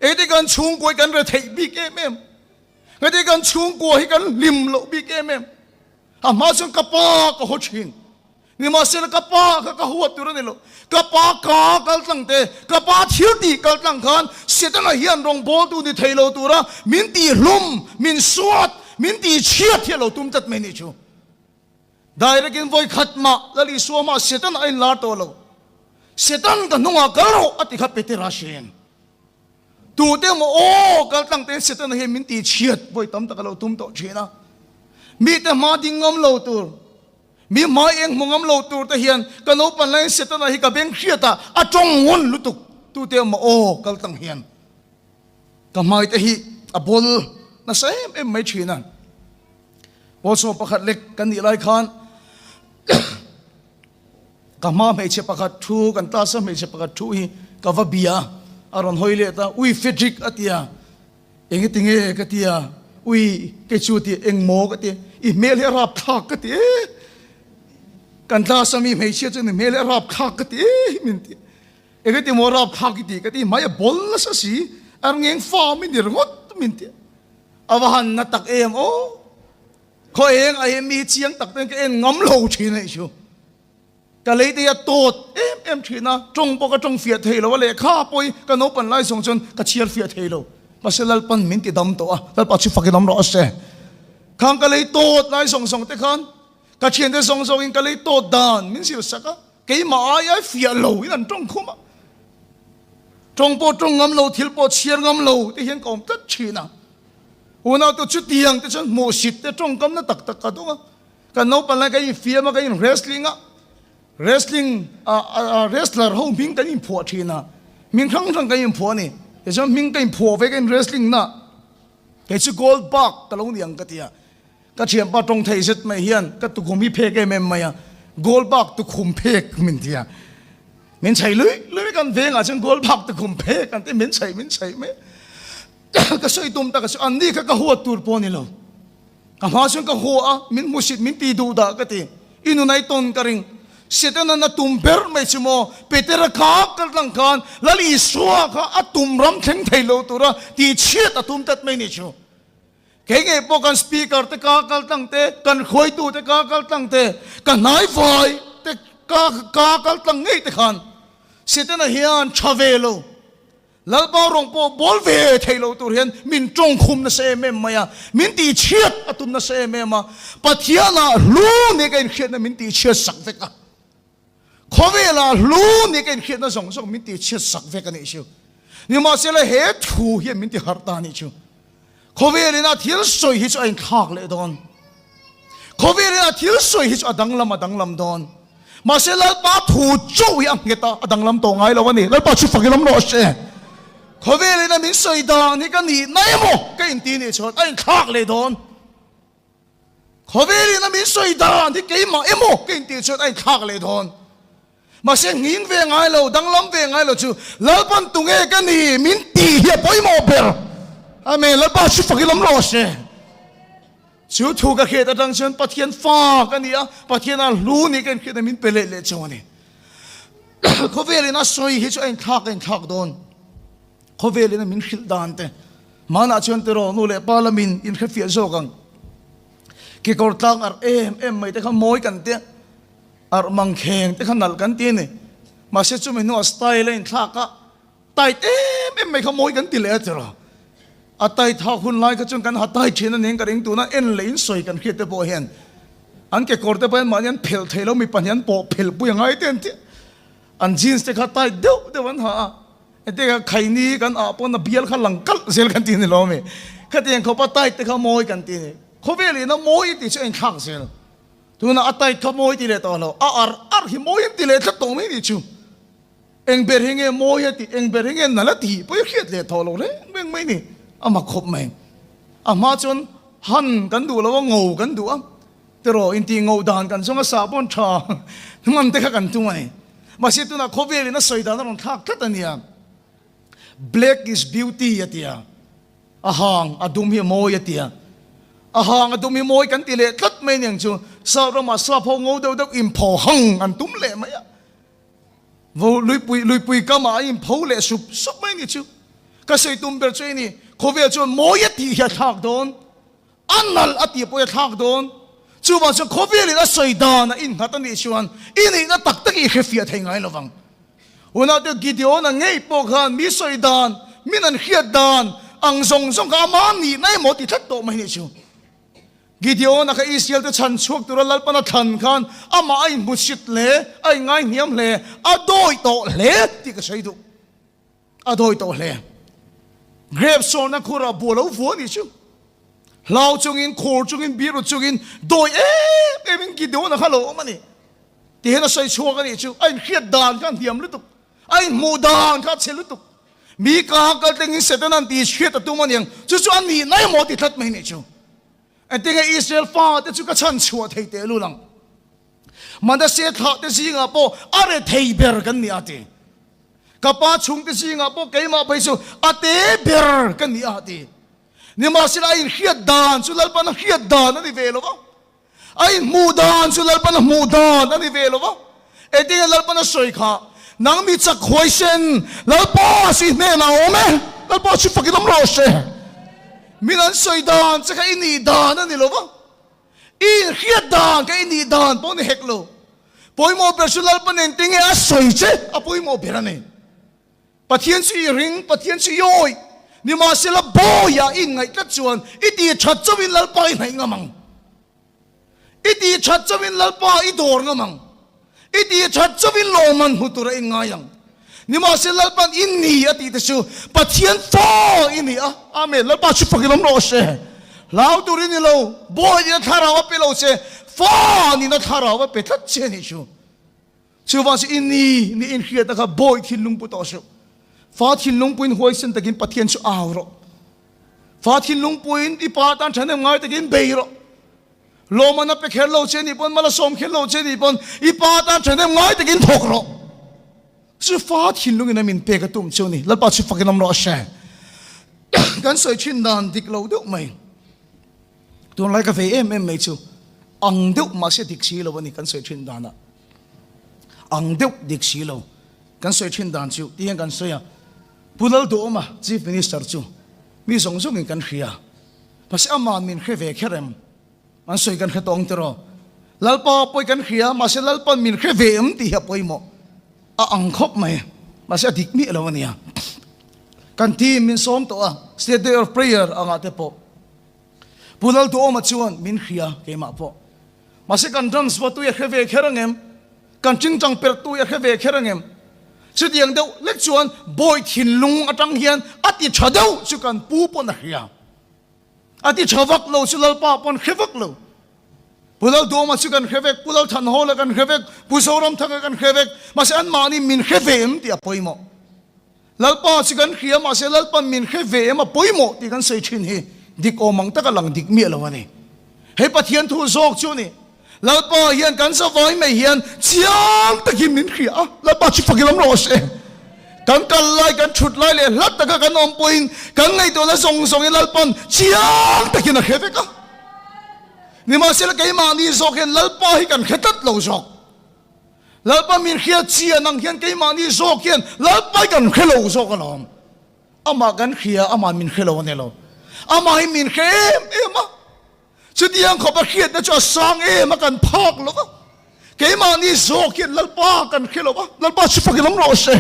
Engati kan chhungkua hi kan retheih bik em em? Engati kan chhungkua hi kan hlim loh bik em em? A hma chuan ka pa ka haw thin. Nimahsela ka pa kha ka huat tur a ni lo. Ka pa ka kal tlang te, ka pa thil tih kal tlang khan Setana hian rawngbawltu ni thei lo tura min tihhlum, min suat, min tihchhiat hi a lo tum tlat mai nih chu. Direct in vawi khat mah Lal Isua mah Satan a inlar tawh lo. Satan ka hnungah kal rawh a ti kha Petera hriain. Tute emaw aw kal tlang tein Setana hian min tihchhiat vawi tam tak a lo tum tawh thin a. Mite hma ding ngam lo tur, mi hmai eng hmu ngam lo tur te hian ka naupan laiin Setana hi ka beng hriat a, a tawng ngun lutuk. Tute emaw aw kal tlang hian ka hmai te hi a bawl nasa em em mai thin a. Pawlsawm pakhat lek kan nih lai khan ka hma hmeichhe pakhat thu, kan class a hmeichhe pakhat thu hi ka va bia a, a rawn hawi let a, Ui Frederick a ti a, eng eti nge ka ti a, Ui kei chu ti eng maw ka ti, i hmel hi a rap thlak ka ti e, kan class a mi hmeichhia chuan i hmel hi a rap thlak ka ti e min ti, eng eti maw rap thlak i ti ka ti, hmai a bawl nasa si, a rngeng fa min ti ringawt min ti. A va han na tak em aw. Khaw eng a hi mi chiang tak ten ka en ngam lo thin aih chu. Ka lei te hi a tawt em em thin a, tawng pawh ka tawng fiah thei lo a, lehkha pawh hi ka naupan lai zawng chuan ka chhiar fiah thei lo. Mahse Lalpan min ti dam tawh a, Lalpa chu fak in awm rawh a se. Khang ka lei tawt lai zawng zawng te khan ka thiante zawng zawng in ka lei tawt dan min zir sak a, keimah ai ai fiah lo in an tawng khum a. Tawng pawh tawng ngam lo, thil pawh chhiar ngam lo te hian ka awm tlat thin a. Unau te chutiang te chuan hmuhsit te tawngkamna tak tak ka dawng a. Kan naupang lai ka infiam a, ka in wrestling a. Wrestling a wrestler ho hming kan inphuah thin a, hming hrang hrang kan inphuah a ni. Tichuan hming ka inphuah ve ka in wrestling na kei chu Goldberg ka lo ni ang ka ti a. Ka thianpa tawng thei zet mai hian ka tukhum hi phek em em mai a, Goldberg tukhum phek min ti a. Min chhei lui lui kan vengah chuan Goldberg tukhum phek an ti min chhei min chhei mai. Ka sawi tum tak a chu an ni kha ka huat tur pawh a ni lo. Ka hma chuan ka haw a, min hmusit min ti duh dah ka ti. I nun ai tawn ka ring. Setana'n a tum ber mai chu maw, Petera kha kal tlang khan Lal Isua kha a tum ram thleng thei lo tura tih chhiat a tum tlat mai ni chu. Kei ngei pawh kan speaker te ka kal tlang te, kan hruaitu te ka kal tlang te, ka hnai vai te ka ka kal tlang ngei te khan Setana hian tha ve lo. Lalpa rawng pawh bawl ve thei lo tur hian min tawngkhum nasa em em mai a, min tihchhiat a tum nasa em em a, Pathianah hlu nih ka inhriatna min tihchhiat sak vek a, khawvelah hlu nih ka inhriatna zawng zawng min tihchhiat sak vek a nih chu. Nimahsela he thu hian min tiharh ta a nih chu. Khawvelin a thil sawi hi chu a inthlak leh dawn. Khawvelin a thil sawi hi chu a danglam a danglam dawn. Mahse Lalpa thu chauh hi a nghet a, a danglam tawh ngai lo a ni. Lalpa chu fak i lam rawh se. Khawvelin a min sawi dan hi ka nih na emaw ka inti nih chuan a inthlak leh dawn. Khawvelin a min sawi dan hi keimah emaw ka intih chuan a inthlak leh dawn. Mahse nghing ve ngai lo, danglam ve ngai lo chu Lalpan tunge ka ni min tih hi a pawimawh ber. Amen. Lalpa chu fak i lam rawh se. Chu thu ka hriat atang chuan Pathian fa ka ni a, Pathian a hlu ni ka inhriat a min pe leh leh chu a ni. Khawvelin a sawi hi chu a inthlak a inthlak dawn. Khawvelin a min hrilh dan te. Hmanah chuan tiraw nu leh pa lamin inhrefiah zawk ang. Kekawr tlang arh em em mai te kha mawi kan tia. Arh mangkheng te kha nalh kan ti a ni. Mahse chumi hnuah style a inthlak a, tight em em mai kha mawi kan ti leh a tiraw. A tight hak hun lai kha chuan kan ha tight thin a ning ka ring tuna en leh in sawi kan hriat te pawh hian an kekawr te pawh hian mahni an phelh thei lo mi pahnih an pawh phelh pui a ngai te an ti. An jeans te kha tight deuh deuh an ha a, heti kha khaini kan ah pawn a bial kha lang kalh zel kan ti a ni lo ami. Khatiang khawpa tight te kha mawi kan ti a ni. Khawvel ina mawi tih chu a inthlak zel. Tunah a tight kha mawi ti leh tawh lo, a ar ar hi mawi an ti leh tlat tawh mai nih chu. Eng ber hi nge mawi a tih, eng ber hi nge nal a tih pawh i hriat leh tawh lo reng reng mai ni. A mak khawp mai. A hma chuan han kan duh lo a, ngo kan duh a, tiraw intih ngo dan kan zawng a, sah pawn tha hman te kha kan tum a ni. Mahse tunah khawvelin a sawi dan a rawn thlak tlat a nia. Black is beauty a ti a. A hang a dum hi a mawi a ti a. A hang a dum hi mawi kan ti leh tlat mai aniang chu South ramah sap ho ngo deuh deuh inpho hang an tum leh mai a. Vo luipui luipui kamah an inpho leh sup sup mai ni chu. Ka sawi tum ber chu hei ni, khawvel chuan mawi a tih hi a thlak dawn. A nalh a tih pawh hi a thlak dawn. Chuvang chuan khawvelin a sawi dan a innghat a nih chuan i nihna tak tak i hrefiah thei ngai lovang. Unaute Gideon-a ngei pawh khan mi sawi dan, min an hriat dan ang zawng zawng kha ama nihna emaw ti tlat tawh mai nih chu. Gideon-a kha Israel-te chhan chhuak tura Lalpan a thlan khan amah a inhmusit hle, a inngaihniam hle, a dawi tawh hle tih ka sawi duh. A dawi tawh hle. Grape sawrna khurah bual lo vua nih chu. Hlau chungin, khur chungin, biru chungin dawi em emin Gideon-a kha lo awm a ni. Ti hian a sawi chhuak a nih chu. A inhriat dan kha a hniam lutuk. A inhmuh dan kha a chhe lutuk. Mi ka kal tlengin Setana'n tih hriat a tum a niang. Chu chu a nihna emaw ti tlat mai nih chu. Engtinge Israel fate chu ka chhan chhuah thei tehlul ang. Manasseh thlahte zingah pawh a rethei ber kan ni a ti. Ka pa chhungte zingah pawh keimah phei chu a te ber ka ni a ti. Nimahsela a inhriat dan chu Lalpan a hriat dan a ni ve lo va, a inhmuh dan chu Lalpan a hmuh dan a ni ve lo va. Engtinge Lalpan a sawi kha, Nang mi chak huaisen, Lalpa chu i hnenah a awm e, Lalpa chu fakin awm rawh se. Min an sawi dan che kha i nih dan a ni lo va, i inhriat dan kha i nih dan pawh a ni hek lo. Pawimawh ber chu Lalpa nen tinge a sawi che a pawimawh ber a ni. Pathian chu i ring, Pathian chu i awih. Nimahsela bawiah i inngaih tlat chuan i tih that chauhin Lalpa i hnaih ngam ang. I tih that chauhin Lalpa i dawr ngam ang. I tih that chauhin lawmman hmu tura i inngai ang. Nimahsela Lalpa'n i ni a tih te chu Pathian fa i ni a. Amen. Lalpa chu fakin awm rawh se. Hlau tur i ni lo. Bawi nihna thlarau a pe lo che. Fa nihna thlarau a pe tlat che a nih chu. Chuvang chu i ni ni inhriatna kha bawi thinlung pu tawh suh. Fa thinlung puin huaisen takin Pathian chu au rawh. Fa thinlung puin i pa tan thahnem ngai takin bei rawh. Lawmman a pe kher lo che nih pawn, mal a sawm kher lo che nih pawn i pa tan thahnem ngai takin thawk rawh. Chu fa thinlungin a min pek a tum chu ni. Lalpa chu fakin awm rawh se. Kan sawi thin dan dik lo deuh mai. Tunlai ka vei em em mai chu ang deuh mahse dik si lo a ni kan sawi thin danah. Ang deuh dik si lo kan sawi thin dan chu ti hian kan sawi a. Pu Lalduhawma Chief Minister chu mi zawng zawngin kan hria. Mahse ama'n min hre ve kher em? An sawi kan hre tawh ang tiraw? Lalpa pawi kan hria, mahse Lalpa'n min hre ve em tih hi a pawimawh. A ang khawp mai, mahse a dik miah lo a nia. Kan team min sawm tawh a, State Day of Prayer angah te pawh. Pu Lalduhawma chuan min hria keimah pawh. Mahse kan drums vawtui a hre ve kher ang em? Kan tingtang perhtui a hre ve kher ang em? Chutiang deuh lek chuan bawi thinlung atang hian a ti tha deuh chu kan pu pawn a hria. A ti tha vak lo chu Lalpa pawn hre vak lo. Pu Lalduhawma chu kan hre vek, Pu Lalthanhawla kan hre vek, Pu Zoramthanga kan hre vek, mahse anmahni min hre ve em tih a pawimawh. Lalpa chu kan hria mahse Lalpan min hre ve em a pawimawh tih kan sawi thin hi dik awm ang taka lang dik miah lo a ni. Hei Pathian thu zawk chu a ni. Lalpa hian kan zavai mai hian chiang takin min hria a, Lalpa chu fak i lam rawh se. Kan kal lai, kan thut lai leh hlat taka kan awm pawhin kan ngaihtuahna zawng zawngin Lalpan chiang takin a hre vek a. Nimahsela keimahni zawk hian Lalpa hi kan hre tlat lo zawk. Lalpa min hria chian ang hian keimahni zawk hian Lalpa hi kan hre lo zawk alawm. Amah kan hria, amah min hre lo a ni lo. Amah hi min hre em em a. Chutiang khawp a hriatna chu a sang em a, kan phak lo va. Keimahni zawk hian Lalpa kan hre lo va, Lalpa chu fak i lam rawh se.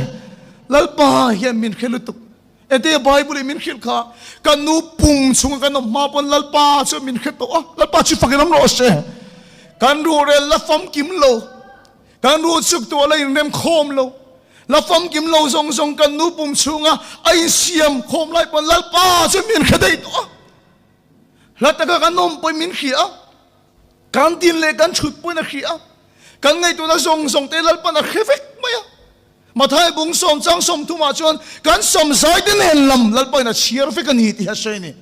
Lalpa hian min hre lutuk. Ete Bible in min hrilh kha, kan nu pum chunga kan awm hma pawn Lalpa chu min hre tawh a, Lalpa chu fak i lam rawh se. Kan ruhrel la famkim lo, kan ruh chuk tuah la inrem khawm lo, la famkim lo zawng zawng kan nu pum chhunga a insiam khawm lai pawn Lalpa chu min hre daih tawh a. Hla taka kan awm pawhin min hria a, kan din leh kan chhut pawhin a hria a, kan ngaihtuahna zawng zawng te Lalpan a hre vek mai a. Mathai bung sawm chang sawmthumah chuan kan sawmzai te nen lam Lalpain a chhiar vek a ni tih a sawi a ni.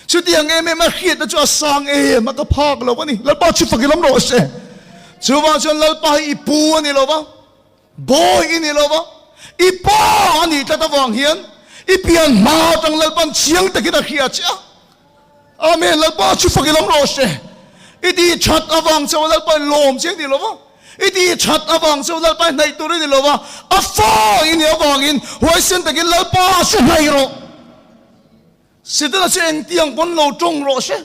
Chutiang em em a hriatna chu a sang em a, ka phak lo a ni. Lalpa chu fak i lam rawh se. Chuvang chuan Lalpa hi i pu a ni lo va. Bawi i ni lo va, i pa a nih tlat avang hian i pian hma atang Lalpan chiang takin a hria che a. Amen, Lalpa chu fak i lam rawh se. I tih that avang chauh Lalpa in lawm che a ni lo va, i tih that avang chauh Lalpa i hnaih tur i ni lo va, a fa i nih avangin huaisen takin Lalpa chu hnaih rawh. Setana chu engtiang pawn lo tawng rawh se,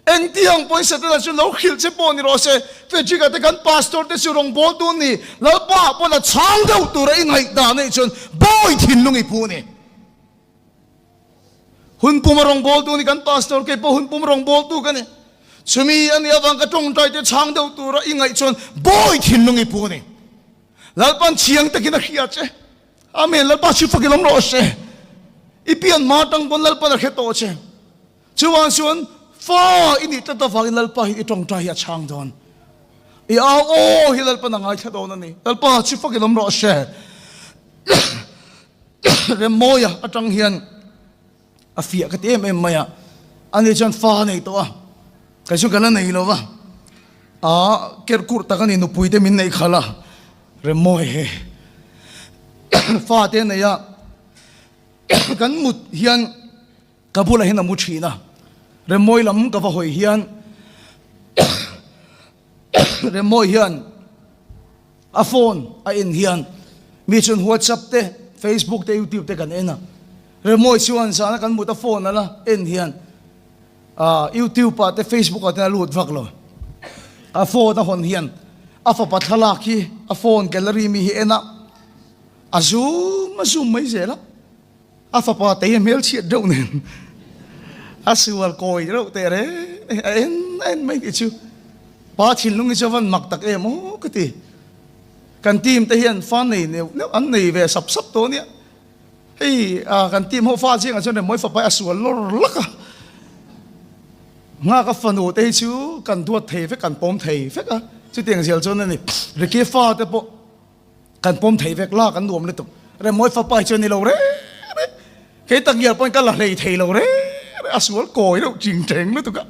engtiang pawhin Setana chu lo hrilh che pawh ni rawh se, Frederick-a te kan pastor te chu rawngbâwl tu ni, Lalpa pawn a chhang deuh tura i ngaihdah neih chuan bawi thinlung i pu ni. Hun puma rawngbâwl tu ni kan pastor, kei pawh hun pum rawngbâwl tu ka ni. Chumi a nih avang ka tawngtai te chhang deuh tura i ngaih chuan bawi thinlung i pu ni. Lalpan chiang takin a hria che. Amen, Lalpa chu fak i lawm rawh se. I pian hma atang pawn Lalpan a hre tawh che. Chuvang chuan fa i nih tlat avangin Lalpa hi i tawngtai hi a chhang dawn. I au aw hi Lalpan a ngaithla dawn a ni. Lalpa chu fak i lawm rawh se. Remmawia atang hian a fiah ka ti em em mai a. Ani chuan fa a nei tawh a, kei chu ka la nei lo va. A kerkurh tak a ni, nupui te min neih khalh a, Remmawi he fa te a nei a, kan mut hian ka bulah hian a mu thin a, Remmawi lam ka va hawi hian Remmawi hian A phone a en hian mi chuan WhatsApp te, Facebook te, YouTube te kan en a. Remawi chuan zana kan mut a phone a la en hian YouTube ah te, Facebook ah te a lut vak lo. A phone a hawn hian a fapa thlalak hi a phone gallery mi hi en a, a zoom a zoom mai zel a. A fapa te hi hmelchhiat deuh nen a sual kawi reuh teh reng a en a en mai tih chu pa thinlung hi chu a van mak tak em aw ka ti. Kan team te hian fa nei neuh neuh an nei ve sap sap tawh ania. Hei kan team ho fa zingah chuan Remawi fapa hi a sual lawr lak a. Nghaka fanu te hi chu kan duat thei vek kan pawm thei vek a chutiang zel chuan a ni. Ricky fa te pawh. Kan pawm thei vek la kan nuam lutuk. Remawi fapa hi chu a ni lo reng reng. Kei tak ngial pawhin ka la hlei thei lo reng reng. A sual kawi deuh ching cheng lutuk a.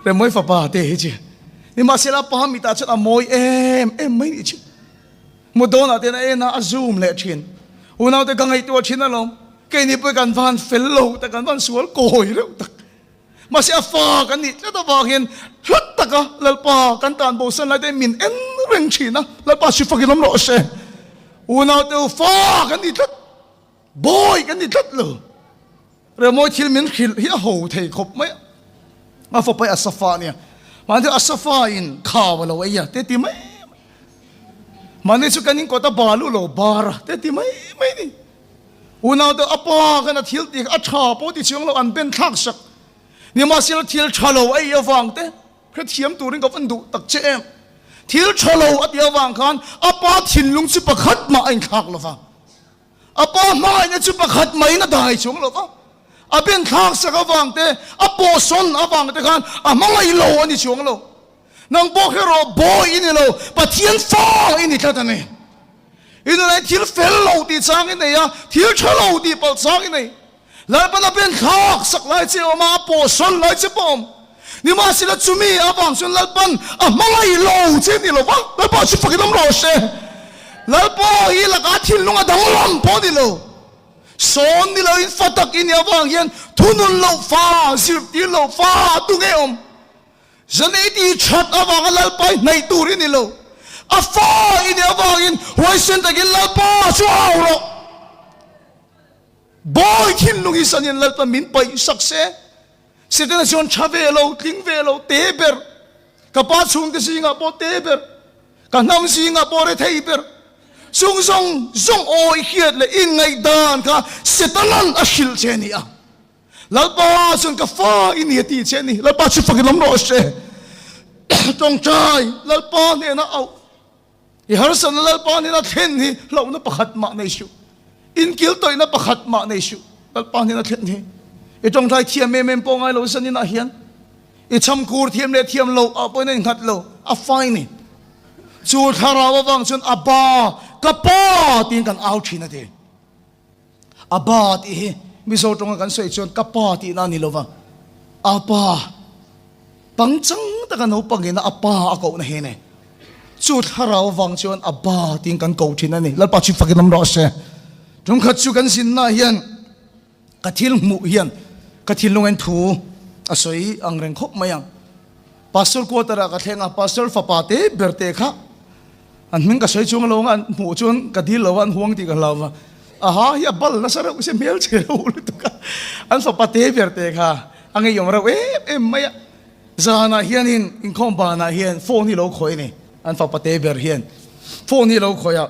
Remawi fapa te hi chu. Nimahsela pa mitah chuan a mawi em em mai nih chu. Mu dawnah te hian a en a, a zoom leh thin. Unaute ka ngaihtuah thin alawm. Keini pawh hi kan van fel lo tak, kan van sual kawi reuh tak. Mahse a fa kan nih tlat avang hian hlat taka Lalpa kan tan bosan lai te min en reng thin a, Lalpa si fakin awm rawh se. Unaute u fa kan ni tlat, bawi kan ni tlat lo. Remawi thil min hrilh hi a ho thei khawp mai a, a fapa hi Asafa a nia. Mahni Asafa in khau a lo ei a te ti mai mai. Mahni chu kan inkawt a balu lo bar a te ti mai mai ni. Unaute a pa khan a thil tih a tha pawh ti chuang lo an ben thlak sak. Nimahsela thil tha lo a ei avang te hrethiam turin ka van duh tak che em. Thil tha lo a tih avang khan a pa thinlung chu pakhat mah a inthlak lo va. A pa hmangaihna chu pakhat mahin a dai chuang lo va. A ben thlak sak avang te, a pawhsawn avang te khan a hmangaih lo a ni chuang lo. Nang pawh kher rawh bawi i ni lo, Pathian fa i ni tlat a ni. I nunah hian thil fel lo tih chang i nei a, thil tha lo tih palh chang i nei. Lalpan a ben thlak sak lai che awm a, a pawhsawn lai che pawh awm. Nimahsela chumi avang chuan Lalpan a hmangaih lo che ni lo va, Lalpa chu fakin awm rawh se. Lalpa hi lakah thinlung a danglam pawh ni lo. Sawn ni loin fa tak i nih avang hian thunun loh fa, zirtir loh fa tu nge awm? Zanei ti that avanga Lalpa i hnaih tur i ni lo. A fa i nih avangin huaisen takin Lalpa chu au rawh. Bawi thinlung hi zanin Lalpa min paih sak se. Setana chuan tha ve lo, tling ve lo, te ber. Ka pa chhungte zingah pawh te ber. Ka hnam zingah pawh rethei ber. Chung zawng zawng awi hriat leh inngaihdan kha Setanan a hrilh che a ni a. Lalpa chuan ka fa i ni a ti che a ni. Lalpa chu fakin awm rawh se. Tawngtai Lalpa hnena auh i harsatna Lalpa hnena thlen hi hlauhna pakhat mah nei suh. Inkil tawihna pakhat mah nei suh. Lalpa hnena thlen hi i tawngtai thiam em em pawh ngai lo zanin ah hian i chhamkur thiam leh thiam lo ah pawhin a innghat lo a fai ni. Chu thlarau avang chuan Abba ka pa tiin kan au thin a ti. A ba tih hi Mizo tawnga kan sawi chuan ka pa tihna a ni lova, a pa pangchang taka naupangina a pa a kohna hi a ni. Chu thlarau avang chuan a ba tiin kan ko thin a ni. Lalpa chu fakin awm rawh se. Tumkhat chu kan zinna hian ka thil hmuh hian ka thinlungain thu a sawi ang reng khawp mai ang. Pastor quarter ah ka thleng a, pastor fapa te ber te kha an hming ka sawi chung alawng a, an hmuh chuan ka dil lo a, an huang tih ka hlau va, aha hi a bal nasa reuh se hmel chhe reuh lutuk a, an fapa te ber te kha a ngeiawm reuh em em mai a, zanah hianin inkhawm banah hian phone hi lo khawih a ni, an fapa te ber hian phone hi lo khawih a.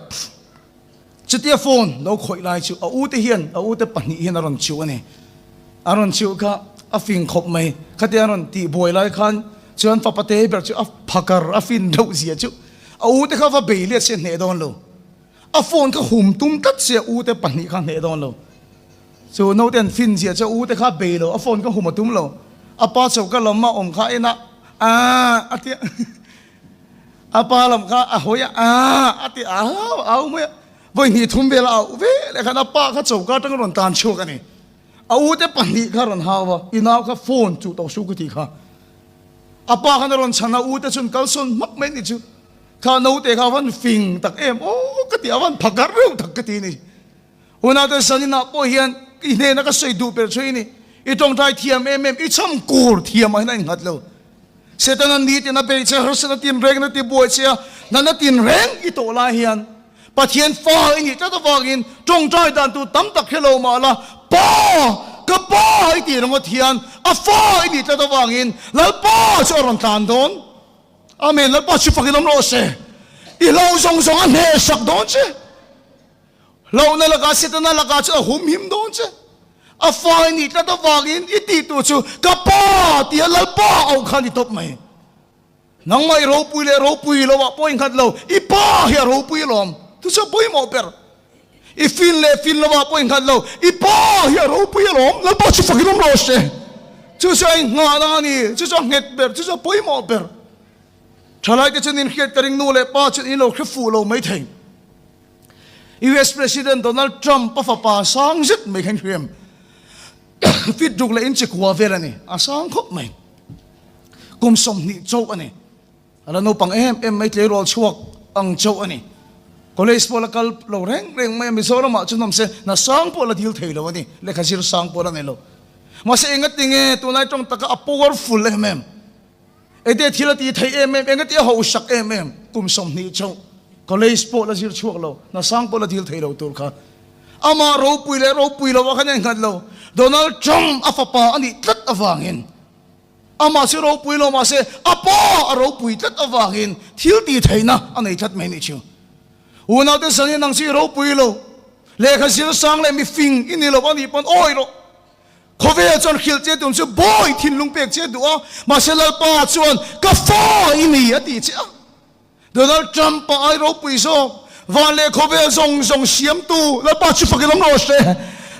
Chutia phone lo khawih lai chu a ute hian a ute pahnih hian a rawn chhiuh a ni. A rawn chhiuh kha a fing khawp mai. Khatia a rawn tih buai lai khan chuan fapa te ber chu a phakar a fin deuh zia chu a ute kha va bei let se hneh dawn lo. A phone kha hum tum tlat se a ute pahnih kha hneh dawn lo. Chu naute an fin zia chu a ute kha bei lo, a phone kha hum a tum lo. A pa choka lam a awm kha a en a, aah a tia. A pa lam kha a hawi a, aah a ti au au mai a. Vawi hnih thum vel a auh ve leh khan a pa kha choka atanga rawn tan chhuak a ni. A ute pahnih kha rawn hau a, i nau kha phone chuh tawh suh ka tih kha. A pa khan a rawn chhan a, ute chuan kalsawn hmak mai ni chu. Kha naute kha a van fing tak em aw ka ti, a van phakar reuh tak ka ti ni. Unaute zaninah pawh hian i hnena ka sawi duh ber chu i ni. I tawngtai thiam em em, i cham kur thiam ah hian a innghat lo. Setana nitin a bei che, harsatna tinreng na ti buai che a, natna tinreng i tawh lai hian Pathian fa i nih tlat avangin tawngtai dan tur tam tak hre lo mah la, Pa! Ka Pa! i tih ringawt hian a fa i nih tlat avangin Lalpa chu a rawn tlan dawn. Amen. Lalpa chu fakin awm rawh se. I hlauh zawng zawng a hnehsak dawn che. Hlauhna lakah Setana lakah chuan a humhim dawn che. A fa i nih tlat avangin i tih tur chu ka pa tia Lalpa auh kha a ni tawp mai. Nangmah i ropui leh ropui lo ah pawh i nghat lo, i pa hi a ropui alawm. Chu chu a pawimawh ber. I fin leh fin lo ah pawh i nghat lo, i pa hi a ropui alawm. Lalpa chu fakin awm rawh se. Chu chu a inghahna a ni, chu chu a nghet ber, chu chu a pawimawh ber. Thalaite chuan inhriat ka ring nu leh pa chuan in lo hre fuh lo maithei. US President Donald Trump a fapa sang zet mai khan hriam fit ruk leh inchi kua vel a ni. A sang khawp mai. Kum 20 chauh a ni. A la naupang em em mai tleirawl chhuak ang chauh a ni. College pawh la kal lo reng reng mai a, Mizoramah chu nawm se hna sang pawh la dil thei lo a ni, lehkha zir sang pawh la nei lo. Mahse engati nge tunlai tawng taka a powerful em em? Engti thil a ti thei em em? Engati a hausak em em? Kum 20 chauh college pawh la zir chhuak lo, hna sang pawh la dil thei lo tur kha amah ropui leh ropui lo ah khan a inghat lo. Donald Trump a fapa a nih tlat avangin Amah chu ropui lo mahse a pa a ropui tlat avangin thil tih theihna a nei tlat mai nih chu. Unaute zan in ang chu i ropui lo, lehkha zir sang leh mifing i ni lo a nih pawn awi rawh. Khawvel chuan hrilh che tum chu bawi thinlung pek che duh a, mahse Lalpa chuan ka fa i ni a ti che a. Donald Trump a ai ropui zawk, van leh khawvel zawng zawng siamtu Lalpa chu fakin awm rawh se.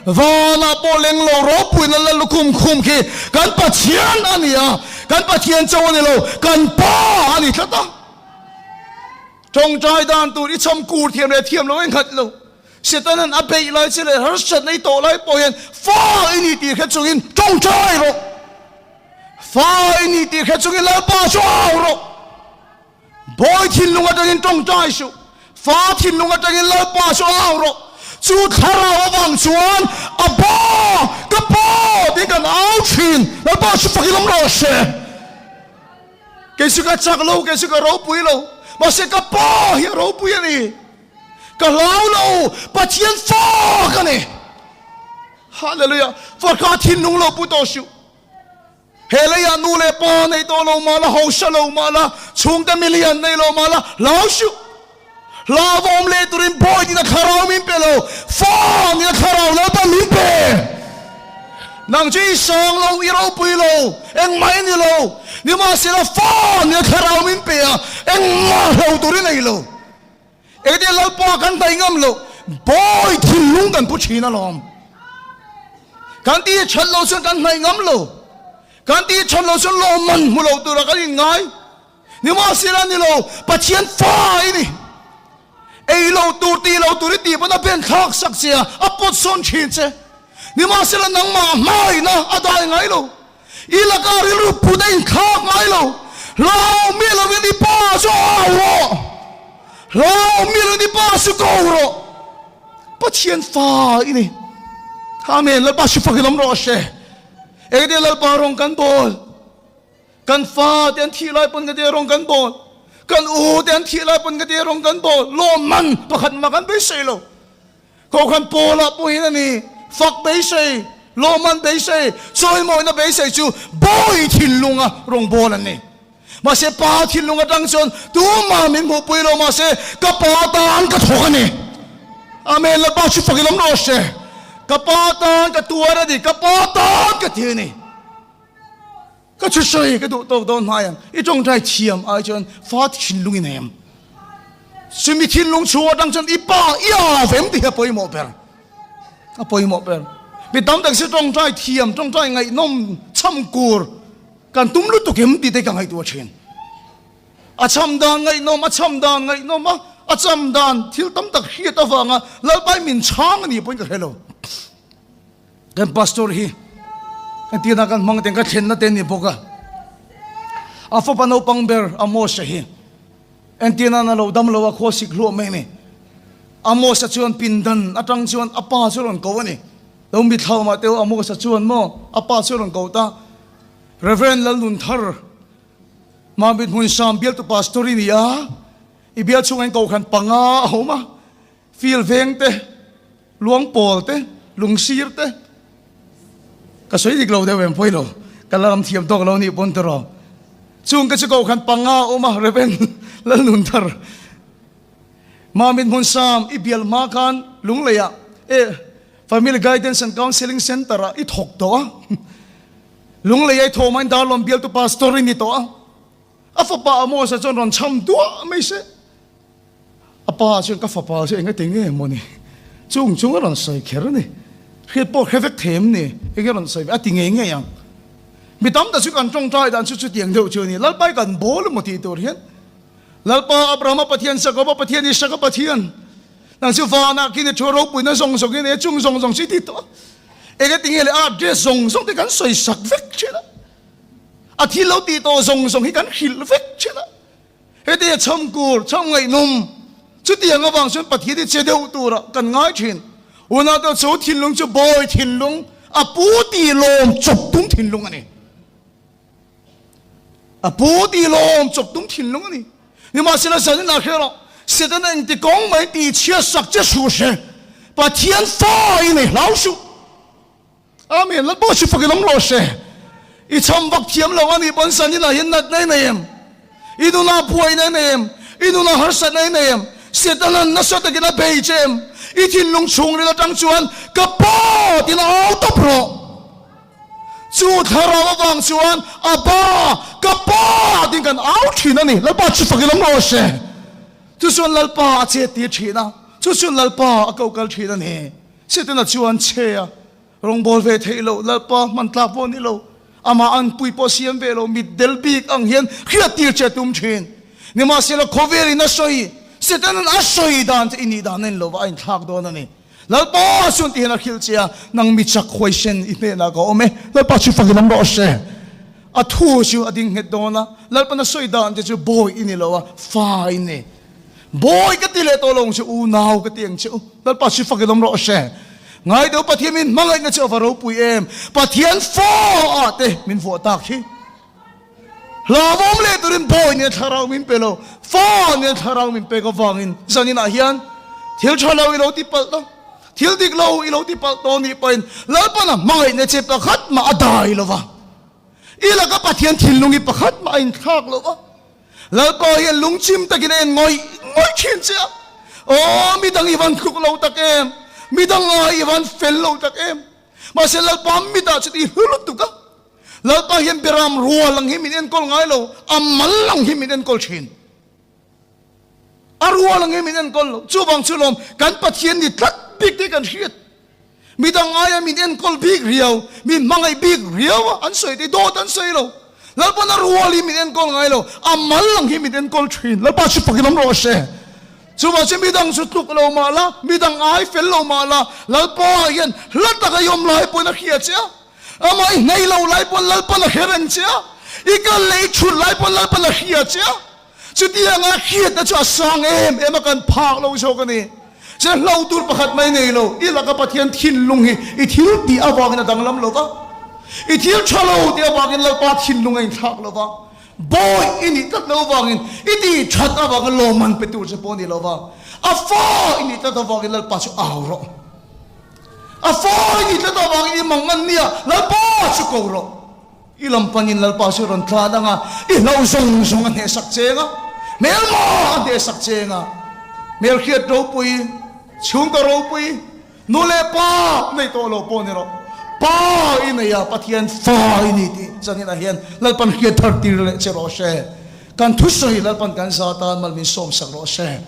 Vanah pawh leng lo ropuina la lukhum khum khi kan Pathian a ni a, kan Pathian chauh a ni lo, kan Pa a ni tlat a. Tawngtai dan tur i chham kur thiam leh thiam lo engkhat lo. Setanan a beih lai che leh harsatna i tawh lai pawh hian fa i ni tih hre chungin tawngtai rawh. Fa i ni tih hre chungin Lalpa chu au rawh. Bawi thinlung atangin tawngtai suh. Fa thinlung atangin Lalpa chu au rawh. Chu thlarau avang chuan a ba, ka pa tiin kan au thin. Lalpa chu fakin awm rawh se. Kei chu ka chak lo, kei chu ka ropui lo. Mahse ka pa hi a ropui a ni. Ka hlau lo, Pathian fa ka ni. Hallelujah! Fa kha thinlung lo pu tawh suh. He leiah nu leh pa nei tawh lo mah la, hausa lo mah la, chhungte milian nei lo mah la, hlau suh. Hlauhawm leh turin bawi tina thlarau min pe lo, fa nia thlarau Lalpa min pe. Nang chu i sang lo, i ropui lo, engmah i ni lo, nimahsela fa nia thlarau min pe a, engmah hlo tur i nei lo. Engtin Lalpa kan hnaih ngam loh, bawi thinlung kan pu thin alawm. Kan tih that loh chuan kan hnaih ngam lo. Kan tih that loh chuan lawmman hmu lo tura kan inngai. Nimahsela ni lo, Pathian fa i ni. Ei lo tur, tih lo tur i tih pawn a ben thlak sak che a, a pawt sawn thin che. Nimahsela nangmah hmaina a dai ngai lo. I lakah rilru put a inthlak ngai lo. Hlau miah lovin i pa chu au rawh. Hlau miah lovin i pa chu ko rawh. Pathian fa i ni. Amen. Lalpa chu fakin awm rawh se. Engtin Lalpa rawng kan bawl. Kan fa te an thih lai pawn ka tia rawng kan bawl. Kan u te an thih lai pawn ka tia rawng kan bawl. Lawmman pakhat mah kan beisei lo. Kohhran pawlah pawhin a ni, fak beisei, lawmman beisei, chawimawina beisei chu bawi thinlunga rawngbâwl an ni. Mahse, pa thinlung atang chuan tumah min hmuhpui lo, mahse, ka pa tân ka thawk a ni. Amen, Lalpa chu fakin awm rawh se. Ka pa tân ka tuar a ni, ka pa tân ka ti a ni. Ka thusawi ka duh tawk dawn hmai ang, i tawngtai thiam ai chuan fa thinlung i nei ang. Chumi thinlung chhung atang chuan i pa i au em tih hi a pawimawh ber. A pawimawh ber. Mi tam tak chu tawngtai thiam, tawngtai ngaihnawm chham kur kan tum lutuk em tih te ka ngaihtuah thin. A chham dan ngaihnawm, a chham dan ngaihnawm a, a cham dan thil tam tak hriat avanga Lalpai min chhang a nih pawhin ka hre lo. Kan pastor hi entirna kan hmang ten ka thlenna te ni bawk a, a fapa naupang ber Amos-a hi entirna na lo dam lo a khaw sik hluah mai a ni. Amos-a chuan pindan atang chuan a pa chu a rawn ko a ni. Lo mitthlau mah teu Amos-a chuan maw a pa chu a rawn ko ta. Reverend Lalnunthar Mamit Hmunsam bialtu pastor i ni a, i bial chhungah in kohhran panga a awm a, Field veng te, luang pawl te, lungsir te, ka sawi dik lo deuh em pawi lo, ka la ram thiam tawk lo nih pawn tiraw. Chung ka chu ko khan panga a awm a, Rev. Lalnunthar Mamit Hmunsam i bial hma khan Lungleiah e Family Guidance and Counselling Centre ah i thawk tawh a, Lunglei ah i thawh hmain Darlawn bialtu Pastor i ni tawh a, a fapa Amos-a chuan rawn chham duah mai se. A pa chuan ka fapa chu engati nge maw ni? Chung chung a rawn sawi kher a ni. Hriat pawh hre vek thei em ni? Enge rawn sawi ve? A ti ngei ngei ang. Mi tam tak chu kan tawngtai dan chu chutiang deuh chu a ni. Lalpa i kan bawl emaw tih tur hian Lalpa Abrahama Pathian, Jakoba Pathian, Isaka Pathian. Nang chu vanah khi ni thu ropuina zawng zawng i nei a, chung zawng zawng chu i ti tawh a. Engatinge le a address zawng zawng te kan sawi sak vek thin a. A thil lo tih tawh zawng zawng hi kan hrilh vek thin a. Heti a chhamkur, chham ngaihnawm, chutiang avang chuan Pathian hi che deuh turah kan ngai thin. Unau chu thinlung chu bawi thinlung, a pu tih lawm chawp tum thinlung a ni. A pu tih lawm chawp tum thinlung a ni. Nimahsela zanin ah hre rawh, Setana engti kawng mai tih chhiat sak che suh hre, Pathian fa i nei hlau suh. Amen, Lalpa chu fakin awm rawh se. I chham vak thiam lo a nih pawn zanin ah hian natna i nei em? I nunah buaina i nei em? I nunah harsatna i nei em? Setana'n nasa takin a bei che em? I thinlung chhungril atang chuan ka pa tiin au tawp rawh. Chu thlarau avang chuan Abba, ka Pa tiin kan au thin a ni. Lalpa chu fakin awm rawh se. Chu chuan Lalpa a chet tir thin a, chu chuan Lalpa a ko kal thin a ni. Setana chuan che a, rawngbâwl ve theih loh, Lalpa hman tlak pawh ni lo, amah an pui pawh siam ve lo, mit del bik ang hian hriat tir che a tum thin. Nimahsela khawvelin a sawi, Setana'n a sawi dan che i nih dan a ni lo va, a inthlak dawn a ni. Lalpa chuan ti hian a hrilh che a, Nang mi chak huaisen i hnenah ka awm e, Lalpa chu fakin awm rawh se. A thu chu a ding nghet dawn a, Lalpan a sawi dan te chu bawi i ni lo a, fa i ni. Bawi ka ti leh tawh lo ang che, unau ka ti ang che u, Lalpa chu fakin awm rawh se. Ngai deuh Pathian min hmangaihna chu a va ropui em, Pathian fa ah te min vuah tak hi. Hlauhawm leh turin bawi nen thlarau min pe lo, fa nen thlarau min pek avangin zaninah hian thil tha lo i lo ti palh ta, thil dik lo i lo ti palh tawh nih pawhin Lalpana hmangaihna che pakhat mah a dai lo va, i laka Pathian thinlung hi pakhat mah a inthlak lo va, Lalpa hian lungchim takin a en ngawih ngawih thin che a, aw midang i van tluk lo tak em, midang ai i van fel lo tak em, mahse Lalpa mitah chuti i hlu lutuk a. Lalpa hian Beram rual ang hi min enkawl ngai lo, a mal ang hi min enkawl thin. A rual ang hi min enkawl lo. Chuvang chu lawm kan Pathian ni tlat bik te kan hriat. Midang aia min enkawl bik riau, min hmangaih bik riau a, an sawi te dawt an sawi lo. Lalpa'n a rual hi min enkawl ngai lo, a mal ang hi min enkawl thin. Lalpa chu fakin awm rawh se. Chuvang chu midang chu tluk lo mah la, midang ai fel lo mah la, Lalpa hian hla taka i awm lai pawhin a hria che a. Amah i hnei lo lai pawn Lalpan a hre reng che a, i kal leh i chhut lai pawn Lalpan a hria che a. Chutianga hriatna chu a sang em em a, kan phak lo zawk a ni. Che hlo tur pakhat mai nei lo, i laka Pathian thinlung hi i thil tih avangin a danglam lo va, i thil tha lo tih avangin Lalpa thinlung a inthlak lo va, bawi i nih tlat lo avangin i tih that avangin lawmman pe tur che pawh a ni lo va, a fa i nih tlat avangin Lalpa chu au rawh. A fawi ni tlat avangin i mang an nia, Lalpa chu ko rawh. I lam panin Lalpa chu rawn tlan ang a, i hlo zawng zawng a hnehsak cheng a, hmelma a hnehsak cheng a. Hmelhriat ropui, chhungkaw ropui, nu leh pa nei tawh lo pawh ni rawh. Pa i nei a, Pathian fa i ni tih chaninah hian Lalpan hriat thar tir leh che rawh se. Kan thusawi Lalpan kan za tan mal min sawmsak rawh se.